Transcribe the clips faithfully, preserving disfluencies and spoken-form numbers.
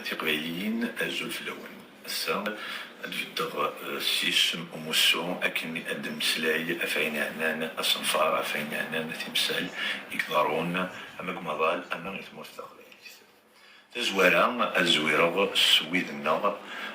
Tiqbayliyin, azul fell-awen. Ass-a, ad beddeɣ, eh, s yisem umussu, akken ad d-nemmeslay ɣef wayen yeɛnan asenfar, ɣef wayen yeɛnan timsal i iḍerrun ama deg umaḍal, ama i tmurt taqbaylit. Tazwara, ad zwireɣ s wid-nneɣ,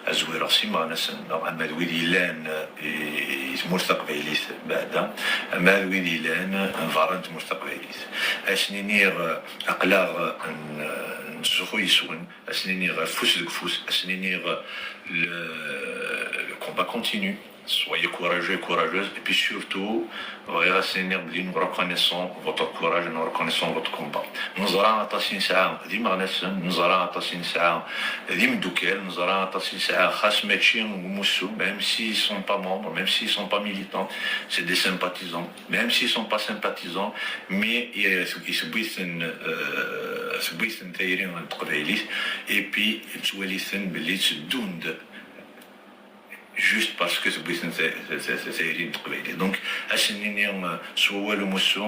ad zwireɣ s imeɣnasen-nneɣ, ama d wid yellan, eh, i tmurt taqbaylit beɛda, ama d wid yellan n berra n tmurt taqbaylit. Ad sen-iniɣ, eh, aql-aɣ n-, nettzuxxu yes-wen, ad sen-iniɣ afus deg ufus, ad sen-iniɣ le, le combat continue, soyez courageux et courageuses, et puis surtout, bɣiɣ ad sen-iniɣ belli nous reconnaissons votre courage et nous reconnaissons votre combat. Neẓra aṭas i nesɛa d imeɣnasen, neẓra aṭas i nesɛa d imeddukal, neẓra aṭas i nesɛa xas mačči n umussu, même s'ils sont pas membres, même s'ils sont pas militants, c'est des sympathisants, même s'ils sont pas sympathisants, mais, euh, tewwi-ten, euh, tewwi-ten tayri n teqbaylit, et puis ttwalin belli tteddun-d juste parce que tewwi-ten ta-, ta-, ta-, tayri n teqbaylit. Donc, ad sen-nini, euh, s wawal umussu,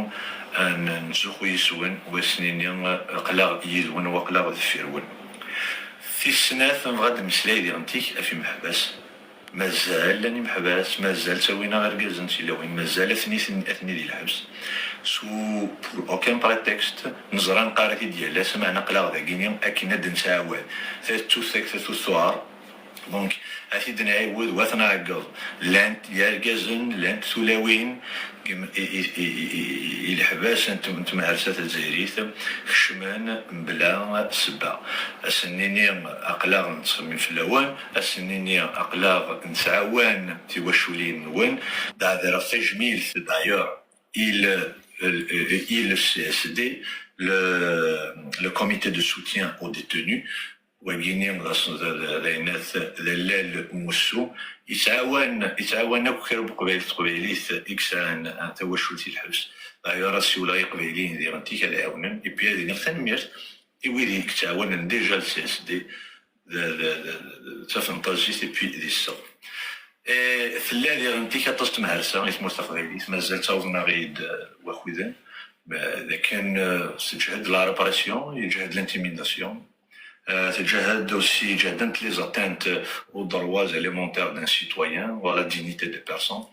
ad nettzuxxu yes-wen, u ad sen-nini, euh, aql-aɣ yid-wen, u aql-aɣ deffir-wen. Tis snat, nebɣa ad d-nemmeslay diɣen-tik ɣef imeḥbas. Mazal llan imeḥbas, mazal ttawin-aɣ irgazen d tilawin, mazal atni, atni di lḥebs. Sous, pour aucun prétexte, neẓra neqqar-it-id yal ass, meɛna aql-aɣ dagini akken ad d-nettɛawad. Tatut, tatut tuɣar. Donc, ad t-id-nɛiwed, u ad t-nɛeggeḍ. Llant yergazen, llant tulawin, i, i, i, i, i, i leḥbas n tem-, temharsa tazzayrit, kecmen mebla ssebba. Ad sen-nini aql-aɣ nettxemmim fell-awen, ad sen-nini aql-aɣ nettɛawan tiwaculin-nwen. Ad d-ɛedreɣ tajmilt, d'ailleurs, i le, i le C S D, le, le comité de soutien aux détenus, wagini d as-, d, d, d ayen at-, d allal umussu, yettɛawan, yettɛawan akk kra n Uqbayl, Teqbaylit i yesɛan tawacult i lḥebs. D'ailleurs, ad siwleɣ i Iqbayliyen diɣen-tik ad ɛawnen, et puis ad iniɣ tanemmirt i wid i yettɛawanen déjà le C S D, d, d, d, d, d tafenṭazit, et puis d iseɣ. Eh, tella diɣen-tik aṭas n temharsa i tmurt taqbaylit, mazal ttawḍen-aɣ-id, eh, wakuden. Eh, d akken, eh, teǧhed la répression, yeǧhed l'intimidation. Euh, teǧhed aussi, ǧehdent les atteintes aux droits élémentaires d'un citoyen, ou à la dignité des personnes.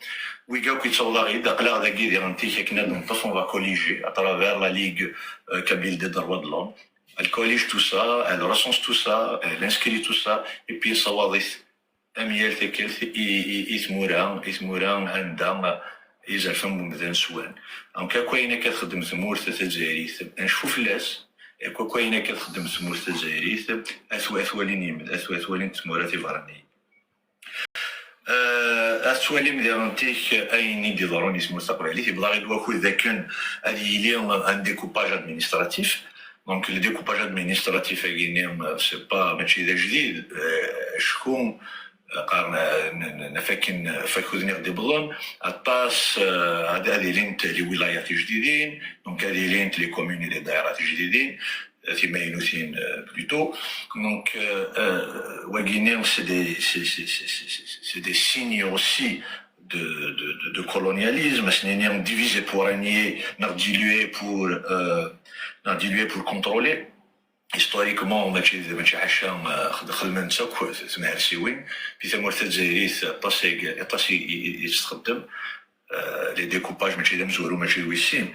Wigi akk yettawḍ-aɣ-id, aql-aɣ dagi diɣen-tik akken ad neṭṭef, on va colliger à travers la Ligue, euh, Kabyle des droits de l'homme. Elle collige tout ça, elle recense tout ça, elle inscrit tout ça, et puis nessawaḍ-it am yal tikkelt i, i, i tmura, i tmura anda izerfan n umdan swan. Donc, akk ayen akka txeddem tmurt tazzayrit, ad necfu fell-as, akk, akk ayen akka txeddem tmurt tazzayrit, ad twa-, ad twalin yim-, ad twa-, ad twalin tmura tiberraniyin. Euh, ad twalim diɣen-tik ayen i d-iḍerrun i tmurt taqbaylit, yewweḍ-aɣ-id wakud dakken ad yili un découpage administratif. Donc, le découpage administratif-agi-nni, euh, c'est pas, mačči d ajdid, euh, acku, euh, qqaren, euh, n-, n-, n-, af akken, af wakud-nni ɣ-d-iwwḍen, aṭas, euh, ad, ad ilint les wilayat tijdidin, donc ad ilint les communes et les daïra tijdidin, euh, timaynutin, euh, plutôt. Donc, euh, euh, wagi-nni, c'est des, c'est, c'est des signes aussi de, de, de, de colonialisme, c'est-à-dire diviser pour régner, neɣ diluer pour, euh, neɣ diluer pour contrôler. Historiquement, mačči, mačči ḥaca, euh, xed-, xedmen-tt akk tmhersiwin. Di tamurt tazzayrit, aṭas i, aṭas i, i, i, i tt-txeddem. Euh, les découpages, mačči d amezwaru, mačči d wis sin.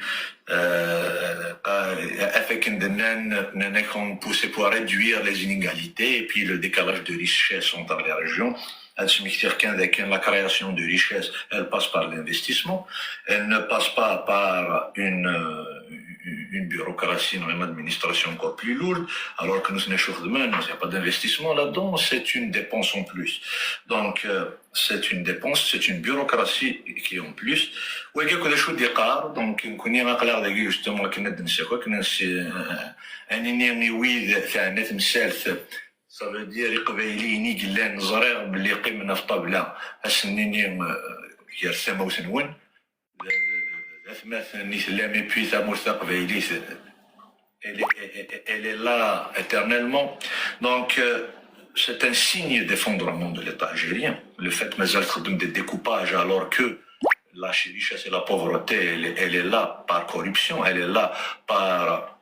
Euh, qa-, af akken d-nnan, nnan-ak on poussait pour réduire les inégalités et puis le décalage de richesse entre les régions. Ad smektiɣ kan dakken la création de richesse, elle passe par l'investissement. Elle ne passe pas par une, euh, une bureaucratie, une administration encore plus lourde, alors que nous, il n'y a pas d'investissement là-dedans, c'est une dépense en plus. Donc, euh, c'est une dépense, c'est une bureaucratie qui est en plus. Wagi akk d acu d-iqqar, donc, nekkni aql-aɣ dagi justement akken ad d-nessaki, akken ad nsi-, euh, ad nini i wid teɛna temsalt, ça veut dire Iqbayliyen i yellan, ẓriɣ belli qqimen ɣef ṭṭabla, ad sen-nini, euh, gar tamawt-nwen, d, d, d, d atmaten i tellam, et puis tamurt taqbaylit, elle est, elle, elle est là éternellement. Donc, euh, c'est un signe d'effondrement de l'État algérien. Le fait mazal txeddem des découpages alors que la richesse et la pauvreté, elle, elle est là par corruption, elle est là par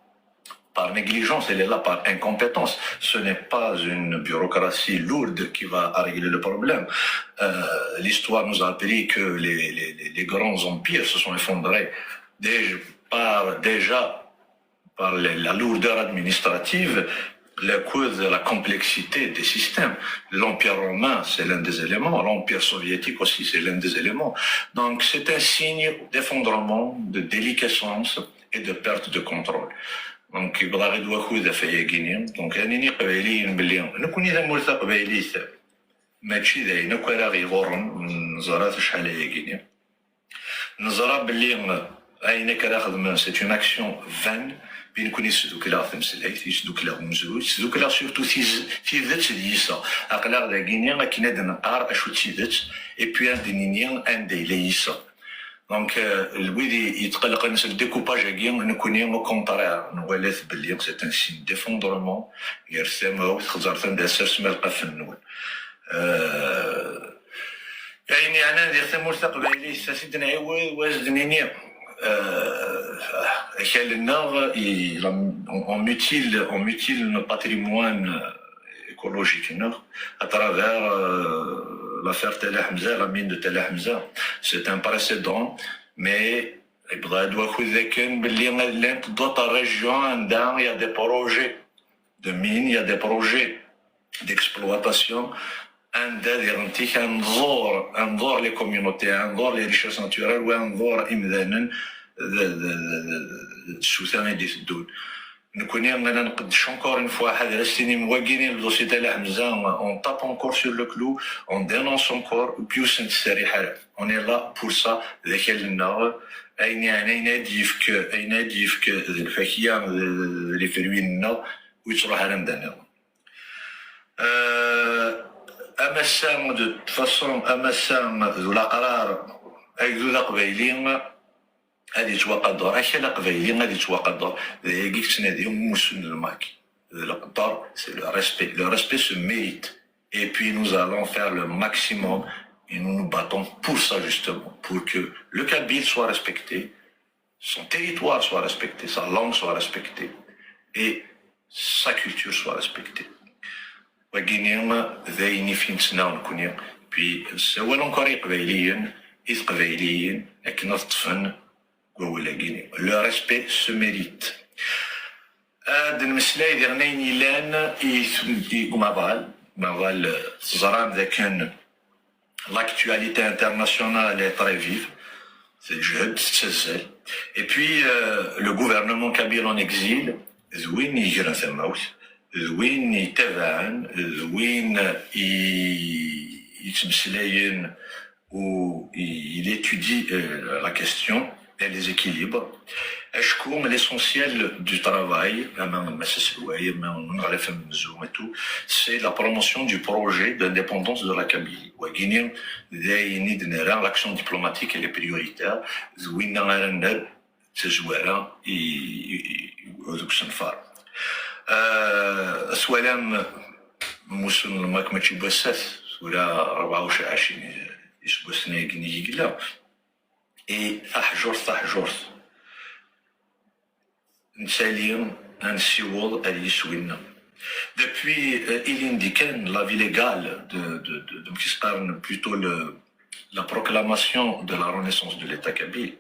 par négligence, elle est là par incompétence. Ce n'est pas une bureaucratie lourde qui va régler le problème. Euh, l'histoire nous a appris que les, les, les grands empires se sont effondrés déjà par, déjà par la lourdeur administrative, la cause de la complexité des systèmes. L'Empire romain, c'est l'un des éléments. L'Empire soviétique aussi, c'est l'un des éléments. Donc, c'est un signe d'effondrement, de déliquescence et de perte de contrôle. Donc, yebḍa ɣid wakud ɣef ayagini. Donc, ad nini iqbayliyen belli nekni tamurt taqbaylit mačči d ayen akk ara ɣ-iɣurren, neẓra-t acḥal ayagini. Neẓra belli ayen akka ara xedmen, c'est une action vaine, bi nekni yesdukkel-aɣ tameslayt, yesdukkel-aɣ umezruy, yesdukkel-aɣ surtout tiz- tidet d yiseɣ. Aql-aɣ dagini akken ad d-neqqar acu d tidet, et puis ad d-nini anda yella yiseɣ. Donc, euh, wid i- yetqellqen s le découpage-agi, nekni au contraire, nwala-t belli c'est un signe d'effondrement, gar tamawt, xeẓret anda ssersem alqafen-nwen. Euh, ayen yeɛnan di tamurt taqbaylit, ad t-id-nɛiwed, wa ad d-nini, euh, akal-nneɣ, il- on, on mutile, on mutile le patrimoine, euh, écologique-nneɣ à travers, euh, l'affaire Tala Ḥemza, la mine de Tala Ḥemza. C'est un précédent, mais yebḍa-d wakud dakken belli llant d'autres régions anda il y a des projets de mines, il y a des projets d'exploitation anda diɣen-t-ik ad nḍur, ad nḍur les communautés, ad nḍur les richesses naturelles, wa ad nḍur imdanen d, d, d, d, d tsuta i d-iteddun. Nekni, ad nqeddec encore une fois, ḥader ad s-tinim wagini le dossier Tala Ḥemza, on tape encore sur le clou, on dénonce encore, puis ur sen-ttserriḥ ara. On est là pour ça, d akal-nneɣ, ayen yeɛnan, ayen ad d-yefk, ayen ad d-yefk d lfakya, d, d, d les fruits-nneɣ, ur yettruḥ ara anda nniḍen. Euh, am ass-a, de toute façon, am ass-a d ulaqrar, agdud aqbayli ad yettwaqader, akal aqbayli ad yettwaqader, d ayagi i yettnadi umussu n lmak. D leqder, c'est le respect. Le respect se mérite. Et puis nous allons faire le maximum et nous nous battons pour ça justement, pour que le kabyle soit respecté, son territoire soit respecté, sa langue soit respectée et sa culture soit respectée. Wagini d ayen i f-yettnaɣen nekni. Puis nessawal encore i Iqbayliyen, i Teqbayliyin, akken ad ṭṭfen deg wawal-agi. Le respect se mérite. Ad nmeslay diɣen ayen yellan i, i umaḍal. Umaḍal, teẓram dakken l'actualité internationale est très vive. Teǧhed, tettazzal. Et puis, euh, le gouvernement kabyle en exil, d win yegren tamawt, d win yettabaɛen, d win i, yettmeslayen ou il étudie, euh, la question et les équilibres. Acku l'essentiel du travail, ama n Mass Aselway, ama n uneɣlaf amenzu et tout, c'est la promotion du projet d'indépendance de la Kabylie. Wagini, d ayen i d-nerra, l'action diplomatique, elle est prioritaire. D winna ara nerr d tazwara i, i, i, deg usenfar. Euh, twalam, umussu n lmak mačči n wass-a, tura rebɛa u ɛecrin iseggasen-agi i yella. I taḥjurt, taḥjurt, nettali ad nessiweḍ ar yiswi-nneɣ. Depuis, euh, ilindi kan, l'avis légal de, de, de, de, amek i s-qqaren, plutôt le, la proclamation de la renaissance de l'État kabyle.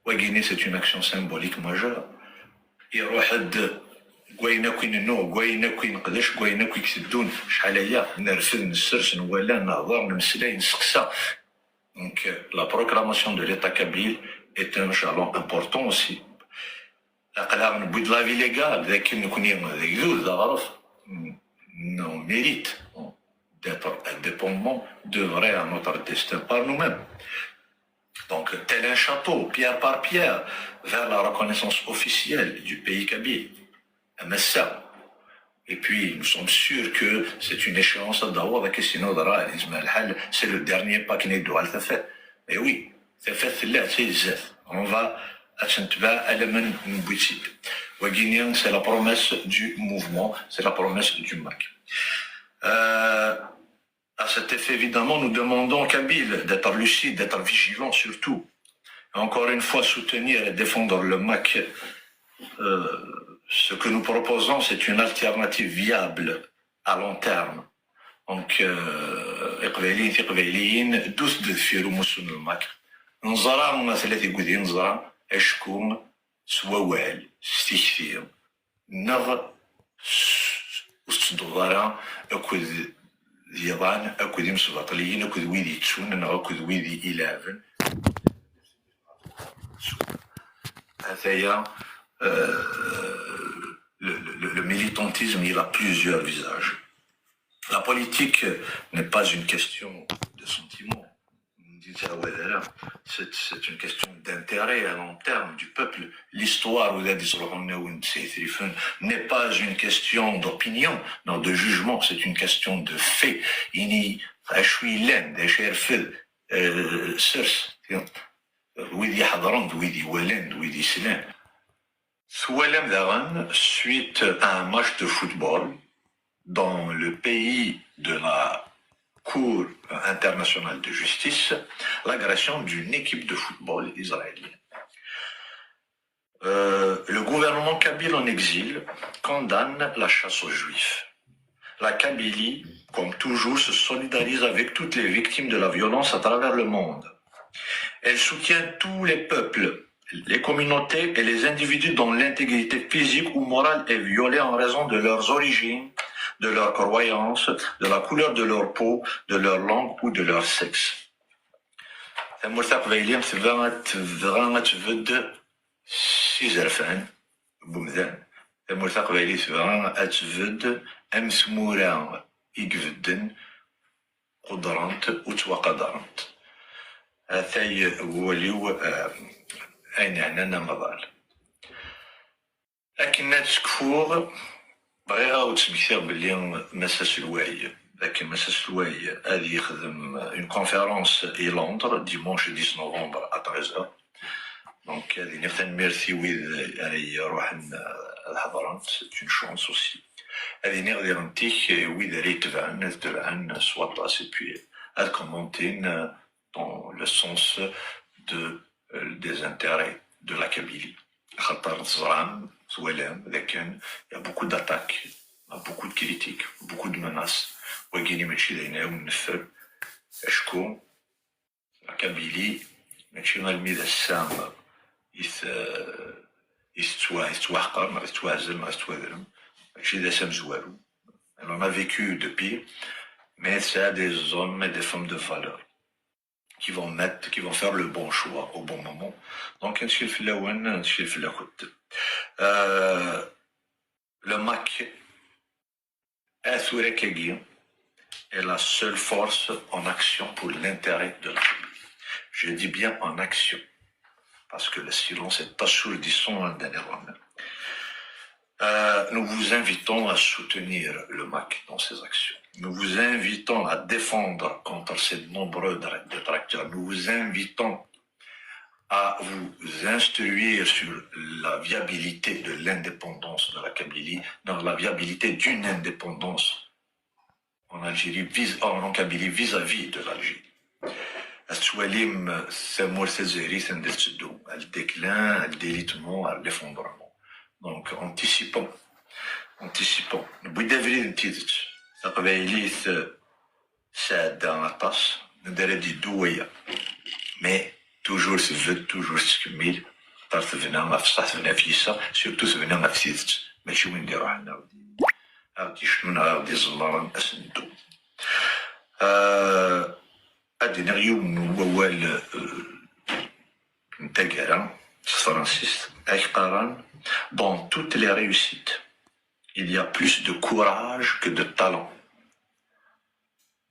Wagini, c'est une action symbolique majeure. Iruḥ-d deg wayen akk i nennuɣ, deg wayen akk i neqdec, deg wayen akk i iteddun. Acḥal aya, nerfed, nessers, nwala, nehḍer, nemmeslay, nesteqsa. Donc, euh, la proclamation de l'État kabyle est un jalon important aussi. Aql-aɣ newwi-d l'avis légal, d akken nekni d agdud, d aɣref, on mérite d'être indépendants, d'œuvrer à notre destin par nous-mêmes. Donc, tel un château, pierre par pierre, vers la reconnaissance officielle du pays kabyle. Am ass-a. Et puis, nous sommes sûrs que c'est une échéance ad d-taweḍ, akka sinon, dara, yezmer lḥal, c'est le dernier pas akken ad d-tuɣal tafat. Eh oui, tafat tella, d tayezzat. On va ad tt-netbeɛ alamma newwi-tt-id. Wagini, c'est la promesse du mouvement, c'est la promesse du MAK. Euh, à cet effet, évidemment, nous demandons aux Kabyles d'être lucides, d'être vigilants surtout. Et encore une fois, soutenir et défendre le MAK, euh, Ce que nous proposons, c'est une alternative viable à long terme. Donc, euh, Iqbayliyen, Tiqbayliyin, ddut-d deffir umussu n lmak. Neẓra ma tella tigudi, neẓra acku s wawal, s tikti, neɣ s-, ur tettedduḍ ara akked yiḍan, akked imesbaṭliyen, akked wid yettun, neɣ akked wid i-, ileɛben. Ataya, euh, le, le, le militantisme, il a plusieurs visages. La politique n'est pas une question de sentiment. C'est, c'est une question d'intérêt à long terme du peuple. L'histoire, vous avez dit, n'est pas une question d'opinion, non, de jugement, c'est une question de fait. Ini, acu yellan, d acu yerfed, euh, sers, wid iḥeḍren, d wid iwalan, d wid yeslan. Twalam daɣen, suite à un match de football dans le pays de la Cour internationale de justice, l'agression d'une équipe de football israélienne. Euh, le gouvernement kabyle en exil condamne la chasse aux juifs. La Kabylie, comme toujours, se solidarise avec toutes les victimes de la violence à travers le monde. Elle soutient tous les peuples, les communautés et les individus dont l'intégrité physique ou morale est violée en raison de leurs origines, de leurs croyances, de la couleur de leur peau, de leur langue ou de leur sexe. Tamurt taqbaylit tebɣa ad tebɣa ad tbedd s izerfan n umdan. Tamurt taqbaylit tebɣa ad tbedd am tmura i ibedden, qudrent u ttwaqadarent. Atay wawal-iw, eh, ayen yeɛnan amaḍal. Akken ad sekfuɣ, bɣiɣ ad wen-d-smektiɣ belli Mass Aselway, akken Mass Aselway ad yexdem une conférence i Londres, dimanche dix novembre à treize heures. Donc, ad iniɣ tanemmirt i wid ara iruḥen, euh, ad ḥeḍren, c'est une chance aussi. Ad iniɣ diɣen tik i wid ara itebɛen, ad tebɛen s waṭas, et puis ad commentin, euh, dans le sens de, euh, des intérêts de la Kabylie. Axaṭer teẓram, twalam, d akken il y a beaucoup d'attaques, il y a beaucoup de critiques, beaucoup de menaces. Wagini mačči d ayen ara wen-neffer, acku la Kabylie, mačči almi d ass-a i t-, i tettwa-, i tettwaḥqer, neɣ i tettwaɛzel, neɣ i tettwadrem, mačči d ass amezwaru. Elle en a vécu depuis, mais tesɛa des hommes et des femmes de valeur qui vont mettre, qui vont faire le bon choix au bon moment. Donc, ad nsekkil fell-awen, ad nsekkil fell-akent. Euh, le MAK, à tura-agi, est la seule force en action pour l'intérêt de la République. Je dis bien en action, parce que le silence est assourdissant, hein, dernièrement. Euh, nous vous invitons à soutenir le MAK dans ses actions. Nous vous invitons à défendre contre ses nombreux dra-, détracteurs. Nous vous invitons à vous instruire sur la viabilité de l'indépendance de la Kabylie, dans la viabilité d'une indépendance en Algérie, vis-, en, en Kabylie vis-à-vis de l'Algérie. Ad twalim tamurt tazayrit anda tetteddu, elle déclin, elle délitement, elle l'effondrement. Donc, anticipons, anticipons. Newwi-d abrid n tidet. Taqbaylit, euh, tesɛedda aṭas, anda ara d-yeddu waya. Mais toujours tbedd, toujours tettkemmil, ɣer tebna ɣef ṣṣeḥ, tebna ɣef yiseɣ, surtout tebna ɣef tidet, mačči win d-iruḥen ad ɣ-d-, ad ɣ-d-yecnun, ad ɣ-d-iẓemmren asendu. Euh, ad d-iniɣ yiwen n wawal, euh, n taggara s tefransist, ad k-qqaren: dans toutes les réussites, il y a plus de courage que de talent.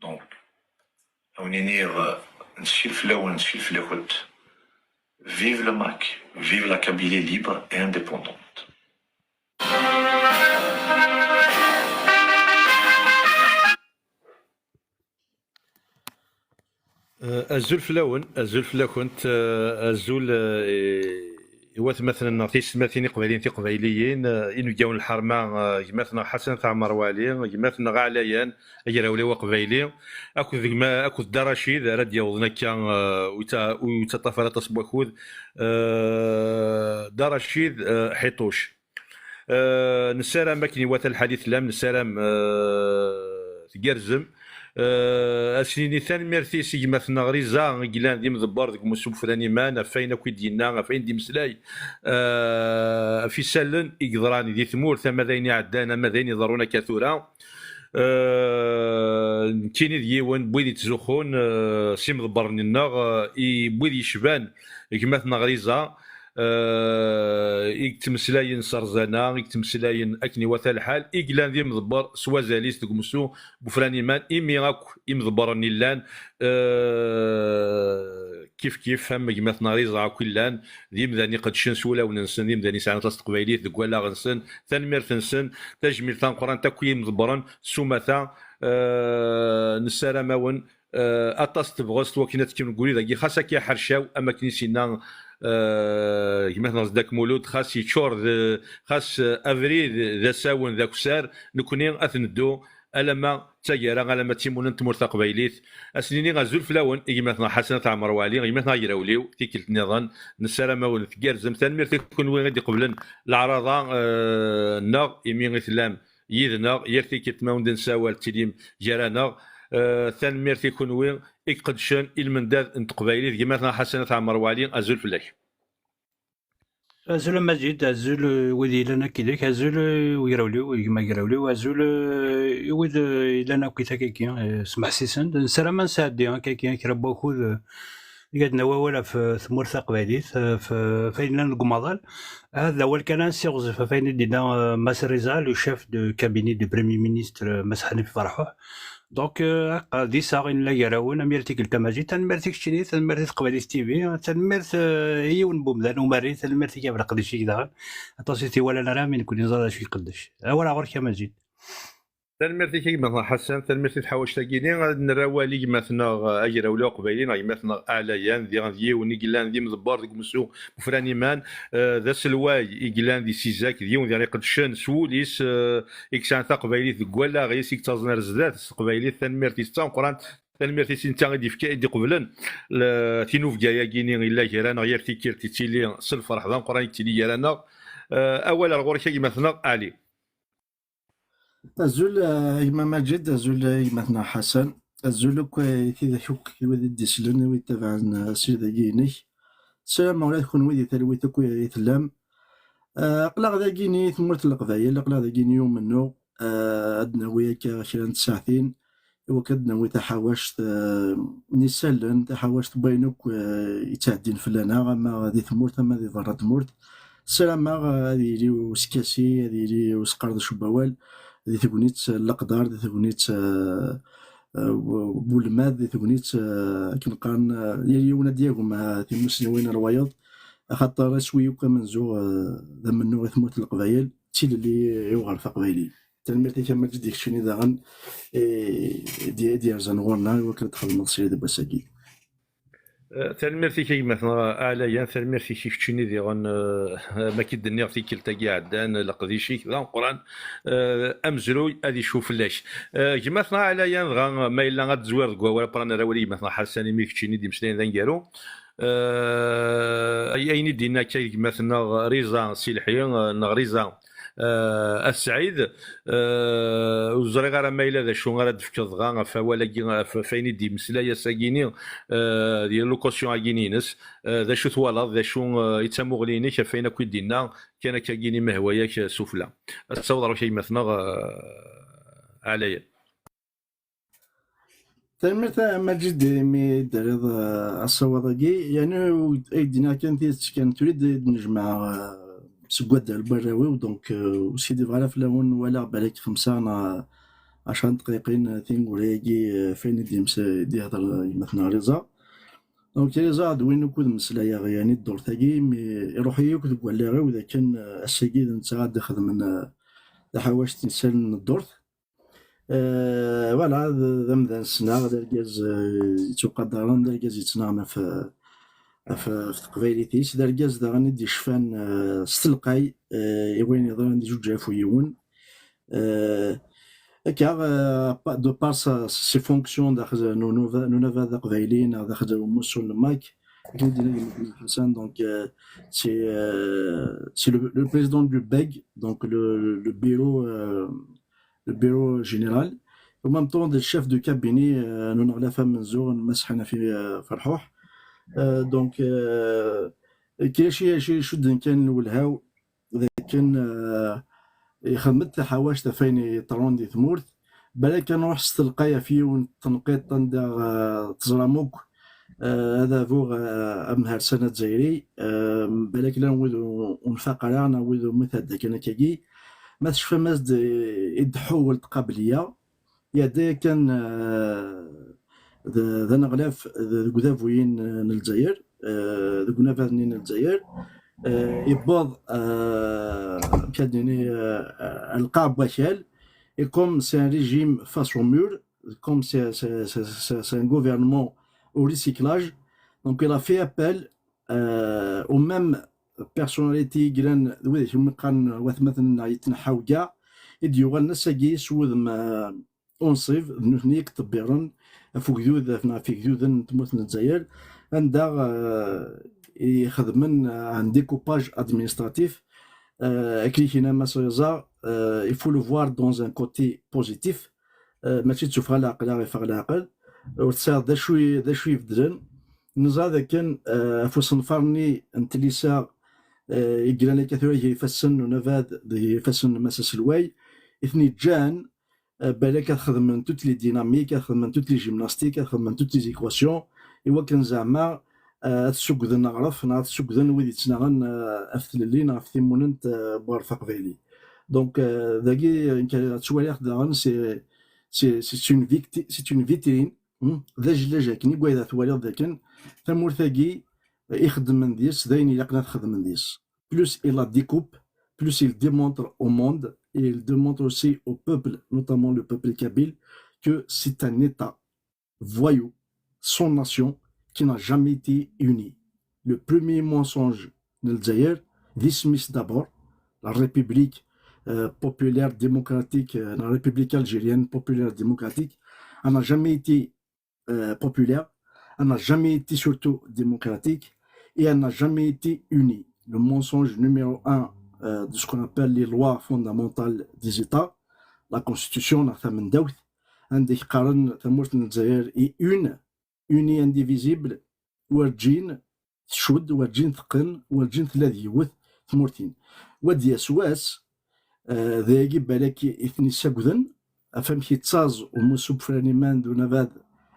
Donc, ad wen-iniɣ, euh, nsekkil fell-awen, nsekkil fell-akent. Vive le MAK, vive la Kabylie libre et indépendante. Eh, azul fell-awen, azul fell-akent, eh, azul, eh, i, i watmaten-nneɣ, tiyessetmatin iqbayliyen, tiqbayliyin, eh, inebgawen n lḥerma, eh, gma-tneɣ Ḥasan At Ɛmer Wali, gma-tneɣ Ɛlayan, agrawliw aqbayli, akked gma, akked Dda Racid, ara d-yawḍen akka, eh, ur yettaṭṭaf ara aṭas n wakud. Eh, Dda Racid, eh, Ḥiṭuc. Eh, nessaram akken iwata lḥal i tellam, nessaram, eh, tgerrzem. Eh, ad s-nini tanemmirt-is i gma-tneɣ Riza, i yellan d imḍebber deg umussu n Ufran Iman, ɣef wayen akk i d-yenna, ɣef wayen d-imeslay, eh, ɣef isallen i yeḍran di tmurt, ama d ayen iɛeddan, ama d ayen iḍerrun akka tura. Eh, nekkini d yiwen n wid yettzuxxun, eh, s imḍebbren-nneɣ, eh, i wid yecban gma-tneɣ Riza, eh, i yettmeslayen s rrzana, i yettmeslayen akken iwata lḥal, i yellan d imḍebber s wazal-is deg umussu n Ufran Iman, imi akk imḍebbren yellan, eh, kif kif am gma-tneɣ Riza akk i llan, d imdanen iqeddcen s wulawen-nsen, d imdanen yesɛan aṭas n teqbaylit deg wallaɣ-nsen. Tanemmirt-nsen, tajmilt tameqqrant akk i imḍebbren s umata, eh, nessaram-awen, eh, aṭas n tebɣest wakken ad tekkem deg ubrid-agi, xas akka iḥercaw, am akken i s-yenna, eh, gma-tneɣ Zeddak Mulud, xas yeččur d, xas, eh, abrid d asawen d akessar, nekkni ad t-neddu alamma d taggara, alamma d timunent n tmurt taqbaylit. Ad s-nini azul fell-awen, i gma-tneɣ Ḥasan At Ɛmer Wali, gma-tneɣ Agrawliw, tikkelt nniḍen, nessaram-awen tgerrzem. Tanemmirt i kunwi i d-iqeblen leɛraḍa, eh, nneɣ, imi i tellam yid-neɣ, yir tikkelt ma wen-d-nessawal, tettilim gar-aneɣ. Eh, tanemmirt i kunwi i iqeddcen i lmendad n teqbaylit, gma-tneɣ Ḥasan At Ɛmer Wali, azul fell-ak. Azul a Majid, azul, eh, wid yellan akkid-k, azul, eh, i Ugrawliw, i gma Agrawliw, azul, eh, i wid, eh, yellan akkit akkagi, eh, smeḥsisen. Nessaram ad nesɛeddi akkagi kra n wakud, eh, i ad nawi awal ɣef, eh, tmurt taqbaylit, eh, ɣef, eh, ɣef ayen yellan deg umaḍal. Ah, d awal kan ad nessiɣzef ɣef wayen i d-yenna, eh, Mass Riza, le chef de cabinet du Premier ministre, eh, Mass Ḥanif Ferḥuḥ. Donc, euh, d iseɣ i nella gar-awen, am yal tikkelt a Majid, tanemmirt i keččini, tanemmirt i Teqbaylit T V, tanemmirt, euh, i yiwen n wemdan umarri, tanemmirt i Kab Leqdic-ik daɣen. Aṭas i t-iwalan ara, mi nekkni neẓra d acu iqeddec. Awal ɣur-k a Majid. Tanemmirt-ik a gma-tneɣ Ḥasan, tanemmirt i tḥawact-agi-ni, ad nerr awal i gma-tneɣ, eh, Agrawliw Aqbayli, neɣ gma-tneɣ Ɛlayan, diɣen d yiwen i yellan d imḍebber deg umussu n Ufran Iman, eh, d aselway i yellan di Sizak, d yiwen diɣen iqeddcen s wul-is, eh, i yesɛan taqbaylit deg wallaɣ-is, i yettaẓen ar zdat s teqbaylit. Tanemmirt-is d tameqqrant, tanemmirt-is i netta i d-yefka, i d-iqeblen le-, tinubga-agi-ni yella gar-aneɣ, yir tikkelt yettili s lferḥ d ameqqran i yettili gar-aneɣ. Eh, awal ar ɣur-k a gma-tneɣ Ɛli. Azul, eh, a gma Maǧid, azul, eh, a gma-tneɣ Ḥasan, azul akk, eh, i tidak akk, i wid i d-isellen, i wid itabaɛen, eh, asired-agi-inek. Ssarameɣ ula d kunwi di talwit akk i tellam. Eh, aql-aɣ dagini tmurt n Leqbayel, aql-aɣ dagini umennuɣ, eh, ad d-nawi akka kra n tsaɛtin, i wakken ad d-nawi taḥawact, eh, n isallen, taḥawact n wayen akk, eh, yettɛeddin fell-aneɣ, ama di tmurt, ama di berra n tmurt. Ssarameɣ, eh, ad yili uskasi, ad yili usqerdec n wawal di tegnit n leqder, di tegnit, eh, eh, n ulmad, di tegnit, eh, akken qqaren, eh, yal yiwen ad d-yagem, eh, timussniwin ar wayeḍ, axaṭer iswi akk amenzu, eh, d amennuɣ i tmurt n Leqbayel, d tilelli i uɣref aqbayli. Tanemmirt-ik a Maǧid i keččini daɣen, eh, i d-, i d-yerzan ɣur-neɣ i wakken ad txedmeḍ srid n wass-agi. Eh, tanemmirt-ik a gma-tneɣ Ɛlayan, tanemmirt-ik i keččini diɣen, eh, ma k-id-nniɣ tikkelt-agi iɛeddan, leqdic-ik d ameqqran, eh, amezruy ad icfu fell-ak. Eh, gma-tneɣ Ɛlayan, dɣa ma yella ad d-tezwir deg wawal, après ad nerr awal i gma-tneɣ Ḥasan, imi d keččini d-imeslayen d aneggaru. Eh, ay-, ayen i d-yenna akka gma-tneɣ Riza Silḥi, eh, neɣ Riza, eh, At Sɛid, eh, ur ẓriɣ ara ma yella d acu ara d-tefkeḍ dɣa ɣef wawal-agi, ɣef, ɣef wayen i d-yemmeslay ass-agi-ni, eh, di l'allocution-agi-ni-ines. Eh, d acu twalaḍ, d acu, eh, i d tamuɣli-inek ɣef wayen akk i d-yenna, kan akka-agi-ni ma hwa-yak, eh, sufla. Ad tessaweḍ ɣer wakayma-tneɣ, eh, Ɛlayan. Tanemmirt a Maǧid imi d-terriḍ, eh, asawaḍ-agi. Yani, ay d-iniɣ kan tidet kan, tuli d-, d-nejmeɛ, eh, seg waddal n warraw-iw, donc, eh, ur skiddibeɣ ara fell-awen, walaɣ balak xemsa neɣ ɛecra n tedqiqin, eh, tineggura-agi, eh, f ayen i d-yems-, i d-yehder, eh, gma-tneɣ Riza. Donc, Riza d win ukud mmeslayeɣ, yani, ddurt-agi, mi iruḥ-iyi akk deg wallaɣ-iw d akken, eh, ass-agi d netta ad d-ixedmen, eh, taḥawact n isallen n ddurt. Eh, voilà, d, d amdan ssneɣ, d argaz, eh, yettwaqadaren, d argaz yettnaɣen ɣef, ɣef, ɣef teqbaylit-is, d argaz daɣen i d-yecfan, eh, s telqay, eh, i wayen yeḍran di Juǧǧaf u Yiwen. Eh, akka, eh, pa-, de par sa, ses fonctions daxel n unava-, n unavad aqbayli neɣ daxel n umussu n lmak, Hassan, donc, euh, c'est euh, c'est le, le président du beg, donc le, le bureau, euh, le bureau général. En même temps, le chef de cabinet, euh, n uneɣlaf amenzu, Mass Hanafi, euh, Ferḥuḥ. Euh, donc, euh, kra n wacu icudden kan lwelha-w, d akken, euh, ixdem-d taḥawact ɣef wayen yeḍrun di tmurt. Balak ad nruḥ s telqay ɣef yiwen n tenqiḍt anda, euh, teẓram akk, euh, adabu, euh, amharsan azzayri, euh, balak llan wid ur nfaq ara, neɣ wid umi tɛedda kan akkagi. Ma tecfam-as-d i Dḥuwel Tqabelya, iɛedda yakan, euh, d, d aneɣlaf d, deg udabu-in, euh, n Lezzayer, euh, deg unabaḍ-nni n Lezzayer, euh, yewweḍ, euh, amek ad nini, euh, à lqaɛ n wakal, et comme c'est un régime face au mur, comme c'est, c'est, c'est, c'est, c'est un gouvernement au recyclage, donc il a fait appel, euh, aux mêmes personnalités i yellan d wid umi qqaren watmaten-nneɣ yettneḥḥaw kkaɛ, i d-yuɣalen ass-agi s wudem, euh, unṣib, d nutni i yeṭṭebbiren ɣef ugdud, ɣef, ɣef yegduden n tmurt n Lezzayer, anda, euh, i xedmen, euh, un découpage administratif, euh, akken i k-yenna Mass Reza, euh, il faut le voir dans un côté positif, euh, mačči d tuffɣa n leɛqel ara iffeɣ leɛqel, ur tesɛiḍ d acu i, d acu ibeddlen. Neẓra dakken, euh, ɣef usenfar-nni n tlisa, euh, i yellan akka tura gar ifassen n unabaḍ d gar ifassen n Mass Aselway, i ten-yeǧǧan, euh, balak ad xedmen toutes les dynamiques, ad xedmen toutes les gymnastiques, ad xedmen toutes les équations, i wakken zeɛma, euh, ad sugden aɣref, neɣ ad sugden wid yettnaɣen, euh, ɣef tlelli neɣ ɣef timunent, euh, n uɣref aqbayli. Donc, euh, dagi, euh, nekk ttwaliɣ daɣen, c'est, c'est, c'est une victi-, c'est une vitrine, hmm, d ajellaj akken i wayda twaliḍ dakken tamurt-agi, euh, ixeddmen deg-s, d ayen ilaqen ad xedmen deg-s. Plus il la découpe, plus il démontre au monde, et il démontre aussi au peuple, notamment le peuple kabyle, que c'est un État voyou, sans nation, qui n'a jamais été uni. Le premier mensonge de Zaire, this miss d'abord, la République, euh, populaire démocratique, euh, la République algérienne populaire démocratique, elle n'a jamais été, euh, populaire, elle n'a jamais été surtout démocratique et elle n'a jamais été unie. Le mensonge numéro un, euh, de ce qu'on appelle les lois fondamentales des États, la Constitution, la Tamendaout, عندك قرن تمورت الجزائر est une, unie, indivisible, werǧin tcudd, werǧin teqqen, werǧin tella d yiwet tmurt-in. Wa d-yas wass, eh, d ayagi balak i ten-yessagden, ɣef amek yettaẓ umussu n ufran iman d unabaḍ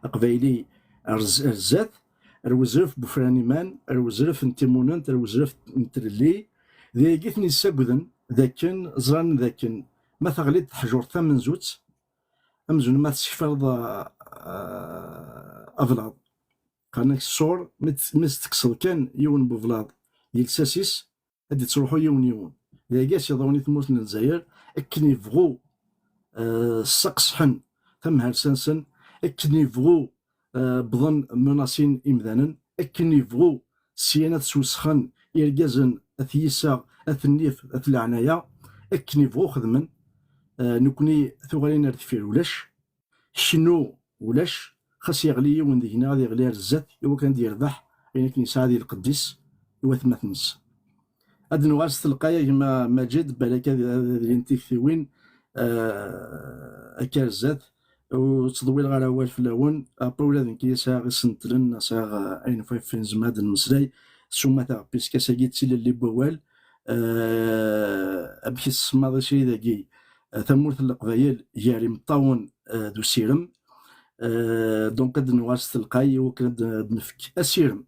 aqbayli ar z-, ar zdat, ar wezref n ufran iman, ar wezref n timunent, ar wezref n tlelli. D ayagi i ten-yessagden, d akken ẓran d akken ma teɣli-d teḥjurt tamenzut, amzun ma tessekfaleḍ, ah, ah, ablaḍ. Qqaren-ak ṣṣur, mi tt-, mi s-tekkseḍ kan yiwen n ublaḍ di lsas-is, ad d-ittruḥu yiwen yiwen. D ayagi i s-yeḍrun i tmurt n Lezzayer, akken yebɣu, eh, sseqsḥen tamhersa-nsen, akken yebɣu, eh, wwḍen menasin imdanen, akken yebɣu syin ad swesxen irgazen, at yiseɣ, at nnif, at leɛnaya, akken yebɣu xedmen, eh, nekni tuɣalin ar deffir ulac. Knu ulac, xas yeɣli yiwen deg-neɣ ad yeɣli ar zdat, i wakken ad yerbeḥ ayen akken yesɛa di lqedd-is i watmaten-is. Ad nuɣal s telqay a gma Maǧid, balak ad, ad, ad ilint tiktiwin, eh, akka ar zdat. Ur ttḍewwileɣ ara awal fell-awen, après ula d nekk sɛiɣ isentel, sɛiɣ, eh, ayen f-, f-, nezmer ad nmeslay s umata, puisque ass-agi d tilelli n wawal, eh, amek i tesmaḍ isrid-agi, eh, tamurt n Leqbayel gar imeṭṭawen, eh, d usirem. Eh, donc ad nuɣal s telqay i wakken ad, ad nefk asirem,